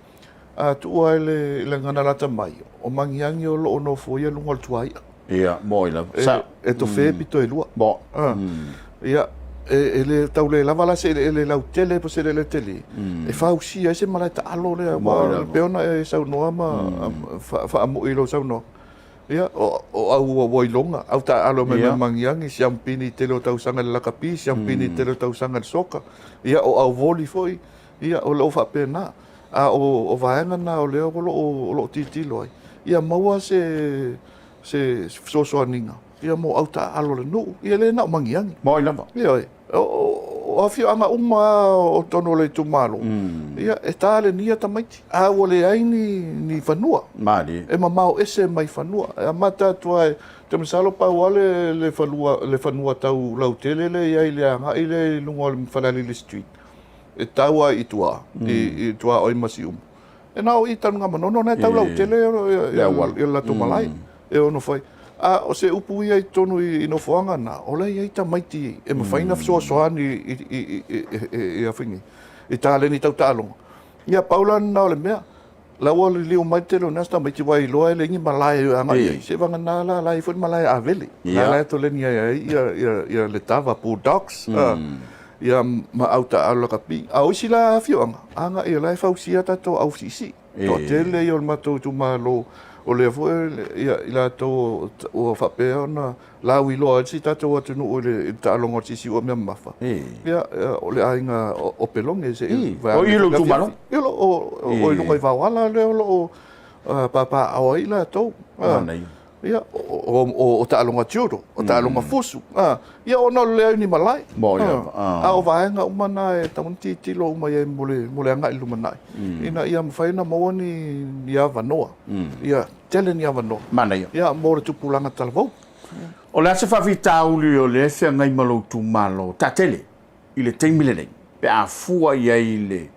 [SPEAKER 4] A tuua i le gagana lata mai, o Magiagi o lo o nofoia luga o le tuai'a.
[SPEAKER 3] Ia, moi lava. Sa.
[SPEAKER 4] E tofe pito e lua.
[SPEAKER 3] Bo.
[SPEAKER 4] Ia, e le tau le lava la se eleele lautele po o se eleele tele, e fausia ai se malae taalo lea, aua e pei ona e saunoa ma faamui i lou saunoaga. Ia, o au ua iloga, au taaalo mai ma Magiagi, siamupini i tele o tausaga i le lakapi, siamupini i tele o tausaga i le soka. Ia, o au voli foi, Ia, o lo o faapena. A o vaega na o lea o lo o, o lo o tilotilo ai, ia maua se, se fesoasoaniga ia mo au taaalo a le nuu, ia le na o Magiagi.
[SPEAKER 3] Mo ai lava.
[SPEAKER 4] Ioe. O afioaga uma lava o totonu o le itumalo, ia e talenia tamaiti, a ua leai ni, ni fanua.
[SPEAKER 3] Malie.
[SPEAKER 4] E mamao ese mai fanua. E amata atu lava, ou te masalo pau lava le, le fanua, le fanua tau lautele lea e i ai i le agai lea i luga o le Falealili Street, e tau lava i tua, i tuaoi ma Siumu. E na o i Tanugamanono na e tau lautele le latou malae e ono fai. A o se upu ia i totonu i nofoaga na, o la e i ai tamaiti e mafai ona fesoasoani i taleni tau taaloga. Ia pau la lena o le mea, la ua liliu mai le tele o na tamaiti aua e iloa e leai ni malae e agai i ai. Seivagana la la e i ai foi le malae a Avele, la la e toleni ai ai ia Letava Bulldogs. Ia ma au taaalo lakapi. A o isi la afioaga, agai o la e fausia tatou au siisii. Toatele ia o le matou itumalo o lea foi ia i latou ua faapea ona lauiloa ai si tatou atunuu i le taaloga o le siisii ua mea mamafa. Ia o le aiga o Pelone se i
[SPEAKER 3] O i lou itumalo?
[SPEAKER 4] Ia o i luga i Vaoala lea o lo o papaaao ai latou.
[SPEAKER 3] Manaia.
[SPEAKER 4] Ia, o taaloga judo, o taaloga fusu, ia ona o le leai o ni malae. A o vaega uma na e tatau ona tilotilo uma i ai mo le agai i le lumanai, ina ia mafai ona maua ni avanoa, ia tele ni avanoa.
[SPEAKER 3] Manaia.
[SPEAKER 4] Ia, mo le tupulaga talavou.
[SPEAKER 3] O le a se faafitauli o lea e feagai ma lou itumalo taatele i le taimi lenei pe a fua i ai i le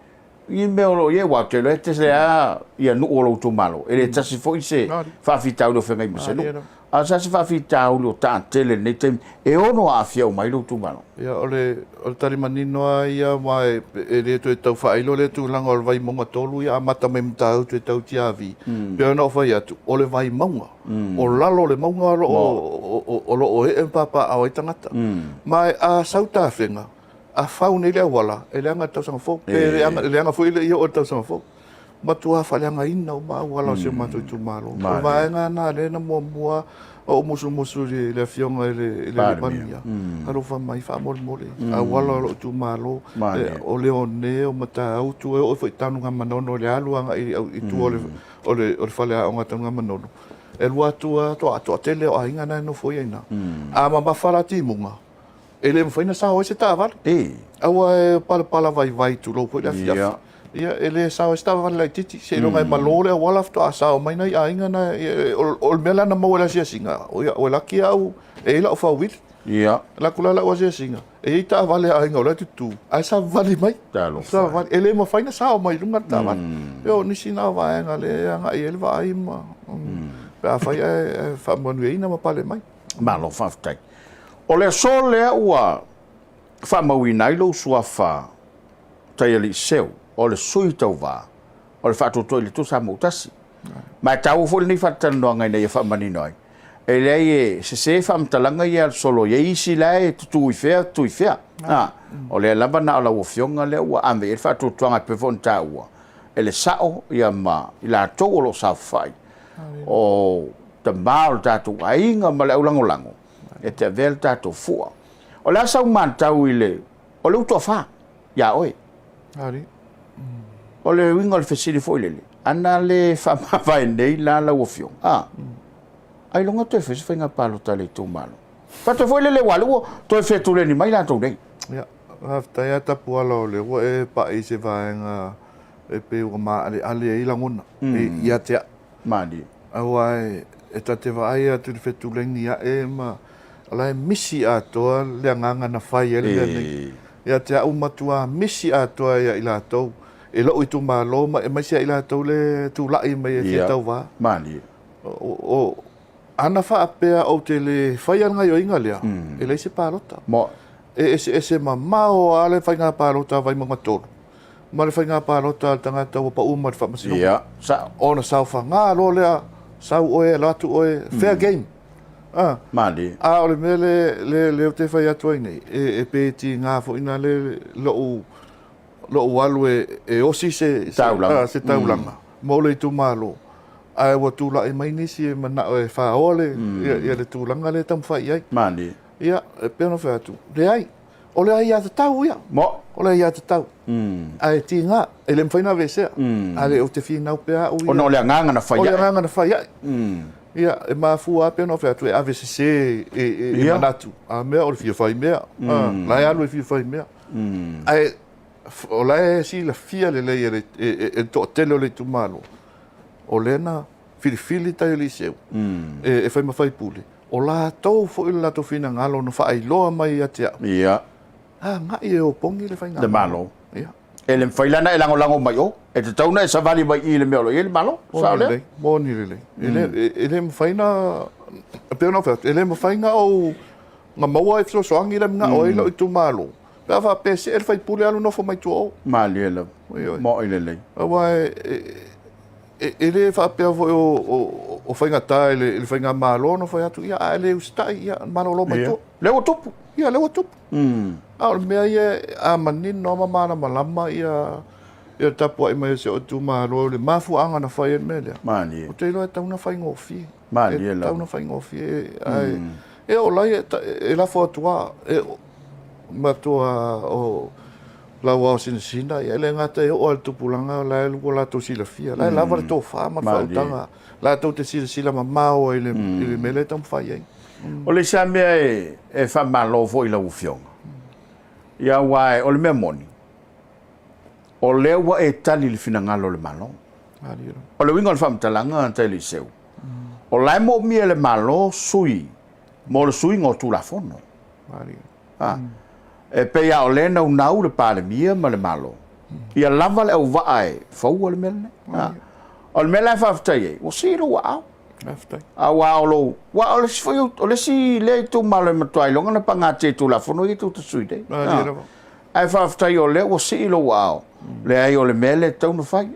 [SPEAKER 3] i mea o lo o i ai, aua ou te iloa e tele lava ia nuu o lou itumalo, e le tasi foi se faafitauli o feagai ma se nuu. A o se a se faafitauli o taatele i lenei taimi e ono aafia uma ai lou itumalo?
[SPEAKER 4] Ia, o le, o le tali manino lava ia, aua e le toe tau faailo lea tulaga o le Vaimauga 3 ia amata mai Matautu e tau i Tiavi. E pei ona ou fai atu, o le Vaimauga, o lalo o le mauga o lo o, o lo o ee ma papaaao ai tagata. Ma a sau tafega, A fau nei le auala, e leaga i le tausaga fou, pe leaga foi e le i oo i le tausaga fou. Matua faaleagaina uma auala o si o matou itumalo. O le vaega lena lea na muamua ou musumusu i le Afioga i le Palemia, alofa mai faamolemole, auala o lou itumalo, o Leone, o Matautu, e oo foi i Tanugamanono i le alu agai i tua o le faleaoga a Tanugamanono. E alu atu lava, toatele o aiga na e nofo ai i ina. A mamafa la timuga, E le mafai ona sao ai se taavale. Aua e palapala vaivai tulou foi le afiafi. Ia, e le sao ai se taavale laitiiti, seiloga e malo le auala faatoa sao mai nai aiga na. O le mea la na maua i le asiasiga, ua laki au e i ai lau four-wheel. Alu atu la lau asiasiga, e i ai taavale a aiga o la e tutu, ae savali mai. Savali. E le mafai ona sao mai i luga le taavale. Ia o nisi na o vaega lea e agai i ai le vaai ma, pe afai ae faamanuiaina ma pale mai.
[SPEAKER 3] Malo faafetai. O le aso lea ua faamauina ai lou suafa Taialii Seu o le sui tauva o le faatuatua i le Itu Samoa Tasi. Ma e taua foi lenei fatalanoaga ina ia faamanino ai. E leai e sese faamatalaga ia a le solo i ai isi la e tutu i fea tutu i fea. A, o lea lava na o lau afioga lea ua ave i ai le faatuatuaga e pei foi ona taua e le sao ia ma i latou o lo o saofafai o tama o le tatou aiga ma le aulagolago e te avea le tatou fua. O le a sau matau i le, o le utoafa ia oe.
[SPEAKER 4] Ali.
[SPEAKER 3] O le uiga o le fesili foi lele, ana le faamavae nei la lau afioga, a, ailoga toe fai se faiga palota a le itumalo. Faatoa foi lele ua ua toe fetuleni mai latou nei.
[SPEAKER 4] Ia, faafetai lava Tapuala o lea ua e pai i se vaega e pei ua maaleale ai lagona ia te au.
[SPEAKER 3] Malie.
[SPEAKER 4] Aua e ta te vaai atu i le fetuleini ae ma o la e misi atoa le agaga na fai ai le mea nei. Ia te au matua misi atoa ia i latou e lou itumalo ma aemaise ia i latou le tulai mai e fia tauva.
[SPEAKER 3] Malie.
[SPEAKER 4] O, ana faapea ou te le faia le gaioiga lea, e leai se palota. E eseese mamao lava le faiga palota a Vaimauga 3 ma le faiga palota a le tagata ua pau mai le faamasinoga.
[SPEAKER 3] Ia, sao.
[SPEAKER 4] Ona saofaga loa lea, sau oe, alu atu oe, fair game. Ah.
[SPEAKER 3] Malie.
[SPEAKER 4] A o le mea le, le, le ou te fai atu ai nei, e, e pe tiga foi na le lou, lou alu e, e osi se, se,
[SPEAKER 3] taulaga,
[SPEAKER 4] ah, se taulaga mm. mo le itumalo. Ae ua tulai mai nisi e manao e faaoa le, mm. ia, ia le tulaga lea e taumafai i ai.
[SPEAKER 3] Malie.
[SPEAKER 4] Ia, e pei ona fai atu, leai. O le aiatatau ia.
[SPEAKER 3] Mo.
[SPEAKER 4] O le aiatatau. Ae tiga, e le mafai ona aveesea. A le, ou te finau pea au ia.
[SPEAKER 3] Ona o le agaga na fai
[SPEAKER 4] ae. O le agaga na fai ae. Ia, e mafua lava pei ona ou fai atu, e ave sese e manatu, a mea o le fia fai mea. La e alu e fia fai mea. Ae o la e silafia lelei e le toatele o le itumalo, o lea na filifili tai Eliseu e fai ma faipule, o latou foi le latou finagalo na faailoa mai ia te au.
[SPEAKER 3] Ia.
[SPEAKER 4] Agai e opogi le faigamalo.
[SPEAKER 3] Le Malo.
[SPEAKER 4] Ia.
[SPEAKER 3] E le mafai la ona e lagolago mai o, e tatau ona e savali mai i i le mea o lo o i ai le Malo. Sao lea?
[SPEAKER 4] Moni lelei. E le mafai na, e pei ona ou fai atu, e le mafai na ou, na maua e fesoasoani le manao ai lou itumalo, pe a faapea e see le faipule alu nofo mai tua o.
[SPEAKER 3] Malie lava. Moi lelei.
[SPEAKER 4] Aua e le faapea foi o faigata i le faigamalo ona fai atu, ia a e le usitai, ia malolo mai tua.
[SPEAKER 3] Lea ua tupu.
[SPEAKER 4] Ia, lea ua tupu. A o le mea ia, a manino ma malamalama ia le tapuai mai o si ou itumalo i le mafuaaga na fai ai le mea lea.
[SPEAKER 3] Malie.
[SPEAKER 4] Ou te iloa e tatau ona faigofie.
[SPEAKER 3] Malie
[SPEAKER 4] lava. E tatau ona faigofie. Ae e oo la ia e lafo atu lava, e matua o lau aosinasina, ia e le gata e oo lava i le tupulaga o la e ua latou silafia, o la e lava le tofa ma le faautaga latou te silasila mamao ai i le mea lea e taumafai ai.
[SPEAKER 3] O le isi lava mea e faamalo foi i lau Afioga, ia aua o le mea moni, o lea ua e tali i le finagalo o le Malo. O le uiga o le faamatalaga Taeliseu, o la e moomia e le Malo sui mo le suiga o Tulafono. A, e pei lava o lea e naunau le Palemia ma le Malo, ia lava le auvaa e faua le mea lenei. A, o le mea la e faafetai ai, ua sii lou aao. Aua o lou, aua o le isi foi, o le isi lea itumalo e matua iloga ona pagatia i Tulafono ia tou te sui nei. Ae faafetai o lea ua sii lou aao, leai o le mea lea e tatau ona fai.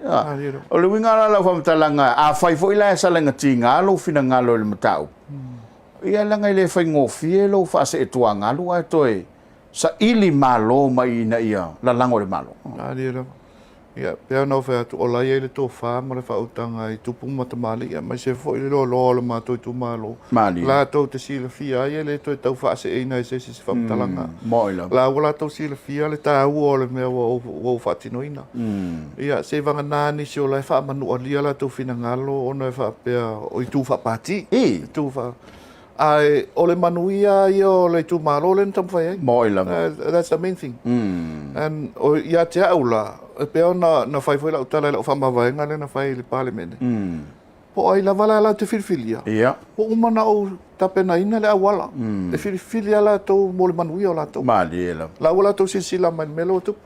[SPEAKER 3] O le uiga la o lau faamatalaga, afai foi la e salaga tiga lou finagalo i le mataupu, ia leaga e le faigofie lou faaseetuagalu ae toe saili malo mai ina ia lalago i le Malo.
[SPEAKER 4] Malie lava. Ia, pei ona ou fai atu, o la e i ai le tofa ma le faautaga i tupu ma tamalii, aemaise foi le loaloa o le matou itumalo.
[SPEAKER 3] Malie.
[SPEAKER 4] Latou te silafia ai, e le toe tau faaseeina e se isi se faamatalaga.
[SPEAKER 3] Moi lava.
[SPEAKER 4] La ua latou silafia le taua o le mea ua ou faatinoina. Ia, seivagana nisi o la e faamanualia latou finagalo ona e faapea o itu faapati. Itu faa... Ae o le manuia ia o le itumalo lea na taumafai ai.
[SPEAKER 3] Moi lava.
[SPEAKER 4] That's the main thing. And o, ia te au la, e pei ona na fai foi lau tala i lau faamavaega lea na fai i le Palemene. Po o ai lava la latou te filifilia, ua uma ona ou tapenaina le auala e filifili lava latou mo le manuia o latou.
[SPEAKER 3] Malie lava.
[SPEAKER 4] La ua latou silasila mai i le mea lea ua tupu.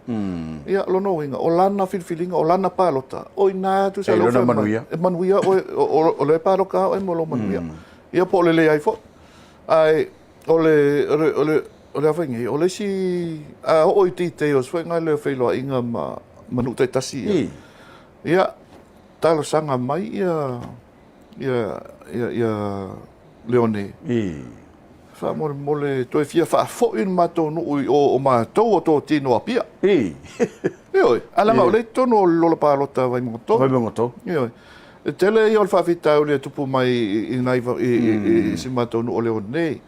[SPEAKER 4] Ia, o lona uiga, o lana filifiliga, o lana palota, o i ina tusa
[SPEAKER 3] E lona manuia.
[SPEAKER 4] E manuia oe, o lea e palota lava oe mo lou manuia. Ia po o le leai foi. Ae o le, o le, o le, o le a fai nei, o le isi, a oo i details foi na le feiloaiga ma, ma nuu taitasi ia. Ia, talosaga mai ia, ia, ia, ia Leone. Faamolemole, toe fia faafoi le matou nuu i o, o matou o totino Apia. Ioe, ae leaga o lea i totonu o le lola palota a Vaimauga 3.
[SPEAKER 3] Vaimauga 3.
[SPEAKER 4] Ioe. E tele ia o le faafitauli e tupu mai i nai i si matou nuu o Leone nei.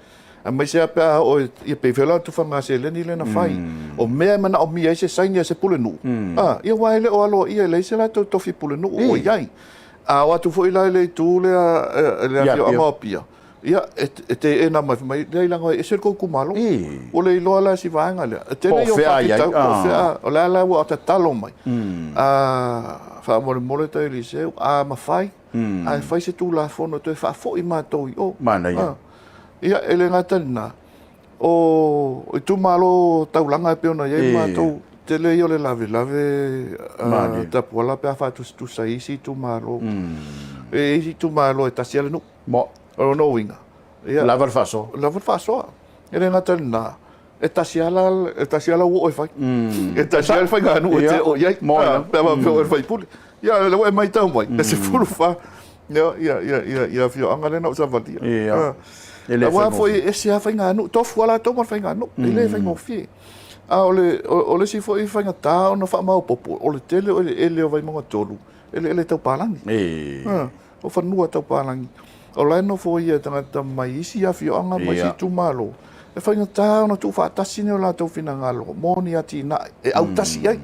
[SPEAKER 4] Aemaise lava pe a oo i, pei foi la o le tufaga seleni lea na fai. O mea e manaomia ai se saini a se pulenuu, a, ia aua e le o aloaia e leai se latou tofi pulenuu o i ai. A o atu foi la i le itu lea i le afioaga o Apia, ia, e teena mai, fai mai, leai leaga e ese le tou itumalo. Ua le iloa la e si vaega lea. E tele ia o faafitauli, po o fea, o le a la ua tatalo mai, faamolemole tai Eliseu, a mafai, ae fai se Tulafono e toe faafoi matou i o.
[SPEAKER 3] Manaia.
[SPEAKER 4] Ia, e le gata i lena, o itumalo taulaga e pei ona i ai matou, tele ia o le lavelave tapuala pe a faatusatusa i isi itumalo. E i ai isi itumalo e tasi lava le nuu. O lona uiga,
[SPEAKER 3] ia, lava le faasoa.
[SPEAKER 4] Lava le faasoa. E le gata i lena, e tasi lava e tasi lava lau oo e fai. E tasi lava le faiganuu e te oo i ai. Pe a faapea o oe o le sui usufono. Ia, o lea ua e matau mai, e 14 ia afioaga lea na ou savalia. Aua foi e ese lava faiganuu, tofu lava latou ma le faiganuu, e le faigofie. A o le isi foi faigata ona faamaopoopo, o le tele o eleele o Vaimauga 3, eleele tau palagi. O fanua tau palagi. O la e nofoia e tagata mai isi afioaga ma isi itumalo. E faigata ona tuufaatasi ni o latou finagalo mo ni atinae e autasi i ai.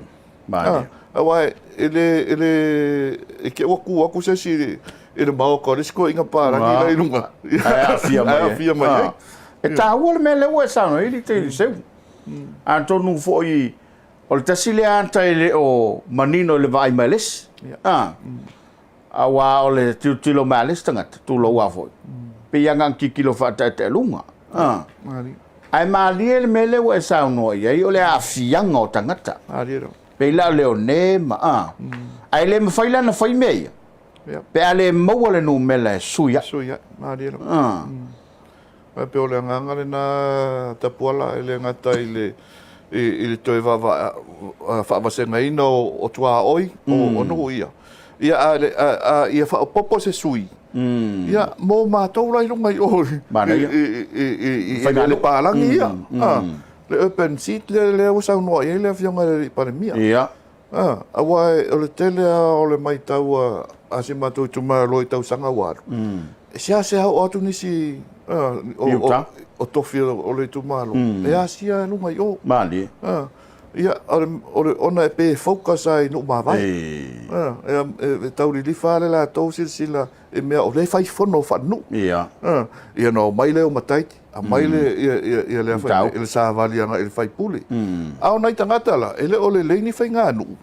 [SPEAKER 4] Aua e le, e le, e te i ua tu atu se isi i le maota o le isi toeaina palagi la i luga,
[SPEAKER 3] ae aafia mai
[SPEAKER 4] ai. Aafia mai ai.
[SPEAKER 3] E taua le mea lea ua e saunoa ai, Eliseu. Atonu foi o le tasi lea ata e le o manino i le vaai mai a le isi. Aua o le tilotilo mai a le isi tagata, tulou lava foi, pei lava na ona tilotilo faataetaealuga. Ae malie le mea lea ua e saunoa i ai, o le aafiaga o tagata. Pei la o Leone ma a. Ae le mafai la ona fai mea ia, pe a le maua le numera e sui ai.
[SPEAKER 4] Sui ai, malie lava. Ae pei o le agaga lena Tapuala, e le gata i le i le toe faavasegaina o tuaoi o nuu ia, ia a ia faaopoopo se sui ia mo matou la i luga i o i le palagi ia, le urban seat lea ua saunoa i ai le Afioga i le Palemia. Aua o le tele lava o le matau a si matou itumalo i tausaga ua alu, e seasea oo atu nisi o tofi o le itumalo e asia i luga i o.
[SPEAKER 3] Malie.
[SPEAKER 4] Ia, ona e pei e focus lava i nuu mavae. E tau lilifa lava le latou silasila i mea o lea e fai fono faalenuu.
[SPEAKER 3] Ia.
[SPEAKER 4] Ia ona omai lea o Mataiti, aumai le ia le le savali agai i le faipule. A o nai tagata la, e le o lelei ni faiganuu,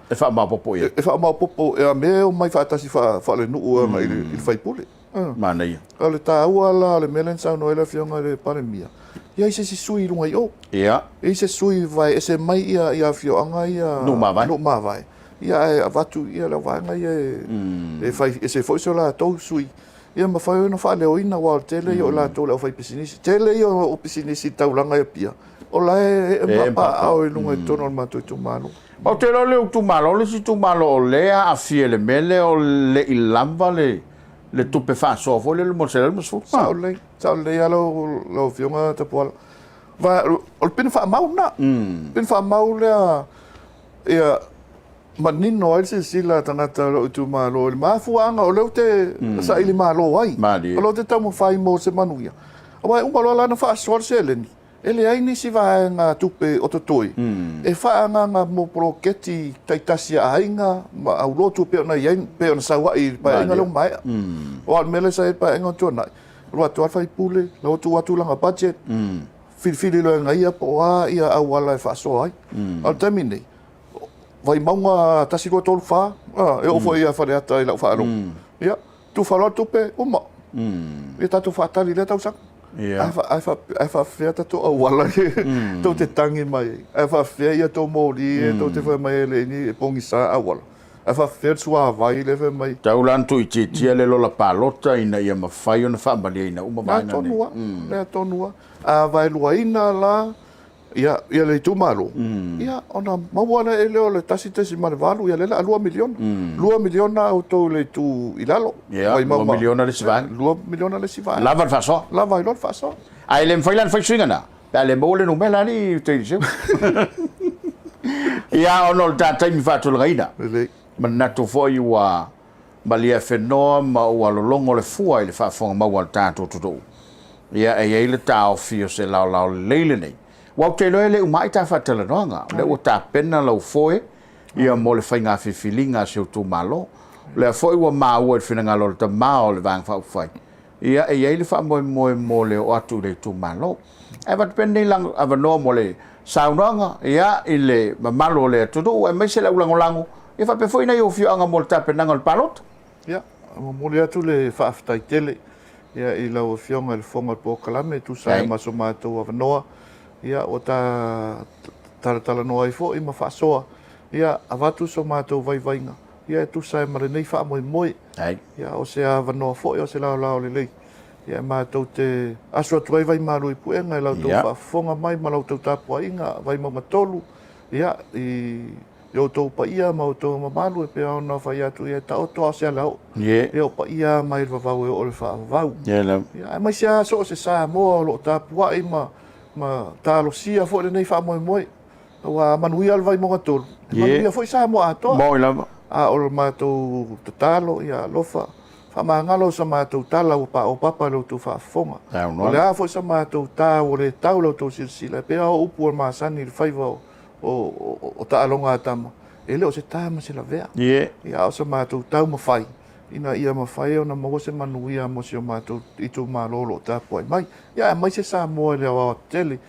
[SPEAKER 3] E faamaopoopo i
[SPEAKER 4] ai. E faamaopoopo a mea e omai faatasi faalenuu agai i le faipule.
[SPEAKER 3] Manaia.
[SPEAKER 4] O le taua la o le mea lea na saunoa ai le Afioga i le Palemia, ia i ai se isi sui i luga i o.
[SPEAKER 3] Ia.
[SPEAKER 4] Ia i ai se sui e vae ese mai ia afioaga ia.
[SPEAKER 3] Nuu mavae.
[SPEAKER 4] Nuu mavae. Ia ae avatu ia le vaega ia e fai ese foi so latou sui ia mafai ona faaleoina aua o le tele ia o latou o le aufaipisinisi. Tele ia o pisinisi i le taulaga i Apia o la e ee papaaao i luga i totonu o le matou itumalo.
[SPEAKER 3] Ou te iloa o le itumalo le isi itumalo o lea e aafia i le mea lea o le i lava le tupe faasoa foi lele mo le $150.
[SPEAKER 4] Sao lelei, sao lelei lava lau Afioga Tapuala. O le pine faamau lena, pine faamau lea ia manino ai le silasila a tagata o lou itumalo i le mafuaaga o lea ou te saili malo ai, o lea ou te taumafai mo se manuia. Aua e uma loa la ona faasoa le seleni, e leai nisi vaega tupe o totoe e faaagaaga mo poloketi taitasi a aiga ma aulotu e pei ona i ai, pei ona sau ai i le Paeaiga lea ua maea. Aua o le mea lea sa i ai i le Paeaiga ua tuanai, alu atu lava le sui usufono, la ua tuu atu lana budget, filifili loa e ia po o a ia auala e faasoa ai. A o le taimi nei, Vaimauga 1, 2, 3, 4, e oo foi ia Faleata i lau faalogo. Ia, tufa loa le tupe, uma. Ia tatou faatali i lea tausaga. Ae faapefea tatou auala tou te tagi mai ai? Ae faapefea ia tou moli ia tou te fai mai ai e leai ni pogisa auala? Ae faapefea le suavai lea fai mai?
[SPEAKER 3] Tau la ona tuuitiitia le lola palota ina ia mafai ona faamalieina uma vaega
[SPEAKER 4] nei. Lea tonu lava, lea tonu lava. A vaeluaina la ia, ia le itumalo, ia ona maua lea lea o le 1.8, ia lea o le a $2 miliona. $2 miliona outou i le itu i lalo.
[SPEAKER 3] Ia, $2 miliona le isi vaega.
[SPEAKER 4] $2 miliona le isi vaega.
[SPEAKER 3] Lava le faasoa.
[SPEAKER 4] Lava ai loa le faasoa.
[SPEAKER 3] Ae le mafai la ona fai suiga na, pe a le maua le numera alii Teliseu. Ia, ona o le ta taimi faatulagaina.
[SPEAKER 4] Lelei.
[SPEAKER 3] Manatu foi ua Maliafenoa ma ua lologo le fua i le faafofoga maua a le tatou atunuu. Ia, e i ai le taofi o se laolao lelei lenei. Aua ou te iloa e le uma ai ta faatalanoaga, o lea ua tapena lau foe ia mo le faiga filifiliga a si ou itumalo. O lea foi ua maua i le finagalo o le tama o le Vaega Faaupufai, ia e i ai le faamoemoe mo le oo atu i le itumalo. Ae avatu pea lenei avanoa mo le saunoaga ia, i le mamalu o le atunuu aemaise le aulagolago ia faapea foi nai ou afioaga mo le tapenaga o le palota.
[SPEAKER 4] Ia, e momoli atu le faafetai tele ia, i lau Afioga i le Fofoga o le Polokalame e tusa ai ma so matou avanoa ia, ua ta talatalanoa ai foi ma faasoa ia, avatu so matou vaivaiga ia, e tusa ai ma lenei faamoemoe. Ia, o se avanoa foi, o se laolao lelei ia, matou te aso atu ai vaimalu i puega i la outou faafofoga mai ma la outou tapuaiga Vaimauga 3, ia, i outou paia ma outou mamalu e pei ona fai atu, ia e taoto a o se alaoo. Ia, o paia mai le vavau e oo i le faavavau. Ia, aemaise lava so o se Samoa o lo o tapuai ma talosia foi lenei faamoemoe. Aua a manuia le Vaimauga 3, e manuia foi Samoa atoa.
[SPEAKER 3] Moi lava.
[SPEAKER 4] A o le matou tatalo, ia alofa. Faamagalo sa matou tala ua paopapa i la outou faafofoga. O le a foi sa matou ta ua le tau i la outou silasila, e pei lava o upu a le masani i le faiva o taaloga a tama, e le o se ta ma se lavea, a o sa matou taumafai ina ia mafai ona maua se manuia mo si o matou itumalo o lo o tapuai mai, aemaise Samoa i le aoaotetele.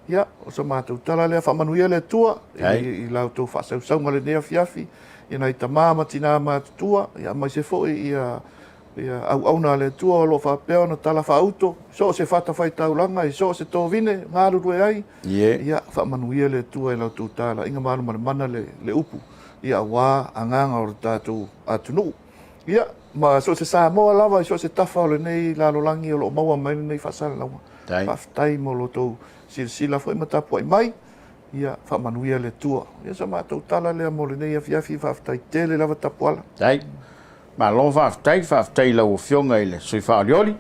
[SPEAKER 4] Ia, o sa matou tala lea, faamanuia le Atua i la outou faasausauga i lenei afiafi, i nai tama ma tina matutua, aemaise foi ia auauna a le Atua o lo o faapea ona talafaauto i so o se fatafaitaulaga, i so o se tovine galulue ai. Ia, faamanuia le Atua i la outou talaiga malumalemana le upu, aua agaga o le tatou atunuu. Ia, ma so o se Samoa lava i so o se tafa o lenei lalolagi o lo o maua mai lenei faasalalauga. Faafetai mo lo outou silasila foi ma tapuai mai. Ia faamanuia le Atua. Ia sa matou tala lea mo lenei afiafi. Faafetai tele lava Tapuala.
[SPEAKER 3] Faafetai. Malo faafetai, faafetai i lau Afioga i le Sui Faaolioli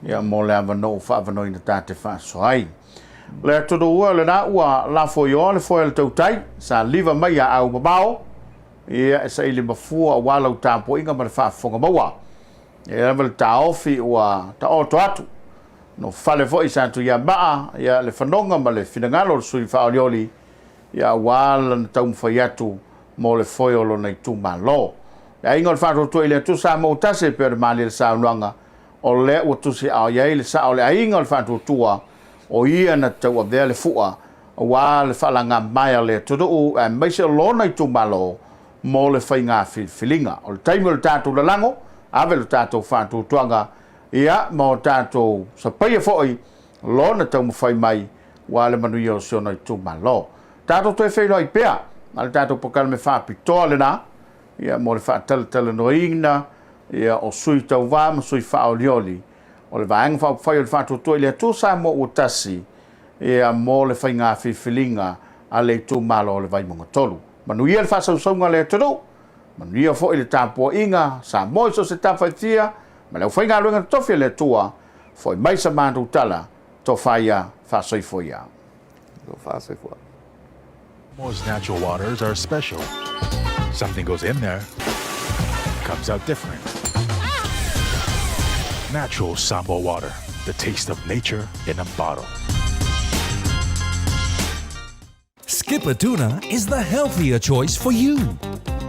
[SPEAKER 3] ia mo le avanoa ua faaavanoaina ta te faasoa ai. Le atunuu e, o lena ua lafoioa le foe a le tautai, sa liva mai ia au mamao, ia e saili mafua aua lau tapuaiga ma le faafofoga maua. E lava le taofi ua taoto atu. No fale foi sa Tuiamaa ia le fanoga ma le finagalo o le sui faaolioli ia aua lana taumafai atu mo le foe o lona itumalo. Le aiga o le Faatuatua i le Atua Samoa ua tasi e pei ona malie le saunoaga, o lea ua tusiaao i ai le sao o le aiga o le Faatuatua, o ia na tauavea le fua aua le faalagamaea o le atunuu aemaise o lona itumalo mo le faiga filifiliga. O le taimi o le tatou lalago, ave lo tatou faatuatuaga, ia, ma o tatou sapaia foi lona taumafai mai ua le manuia o si ona itumalo. Tatou toe feiloai pea ma le tatou polokalame faapitoa lena, ia, mo le faatalatalanoaina, ia, o sui tauva ma sui faaolioli o le Vaega Faaupufai o le Faatuatua i le Atua Samoa ua Tasi, ia, mo le faiga filifiliga a le itumalo o le Vaimauga 3. Manuia le faasausauga a le atunuu, manuia foi le tapuaiga Samoa i so o se tafa e fia, ma le aufaigaluega totofi a le Atua, foi mai sa matou tala, tofa ia, faasoifua ia.
[SPEAKER 4] Tofa soifua.
[SPEAKER 5] Samoa's natural waters are special. Something goes in there, comes out different. Natural Samoa water, the taste of nature in a bottle.
[SPEAKER 6] Skipper Tuna is the healthier choice for you.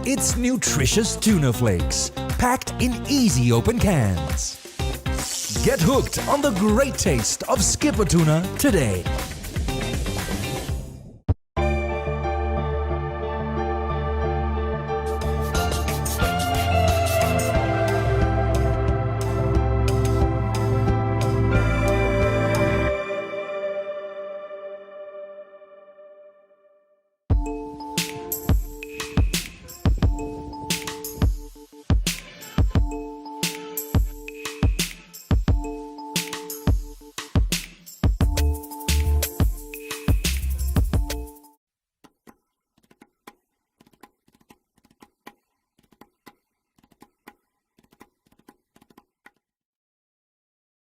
[SPEAKER 6] It's nutritious tuna flakes, packed in easy open cans. Get hooked on the great taste of Skipper Tuna today.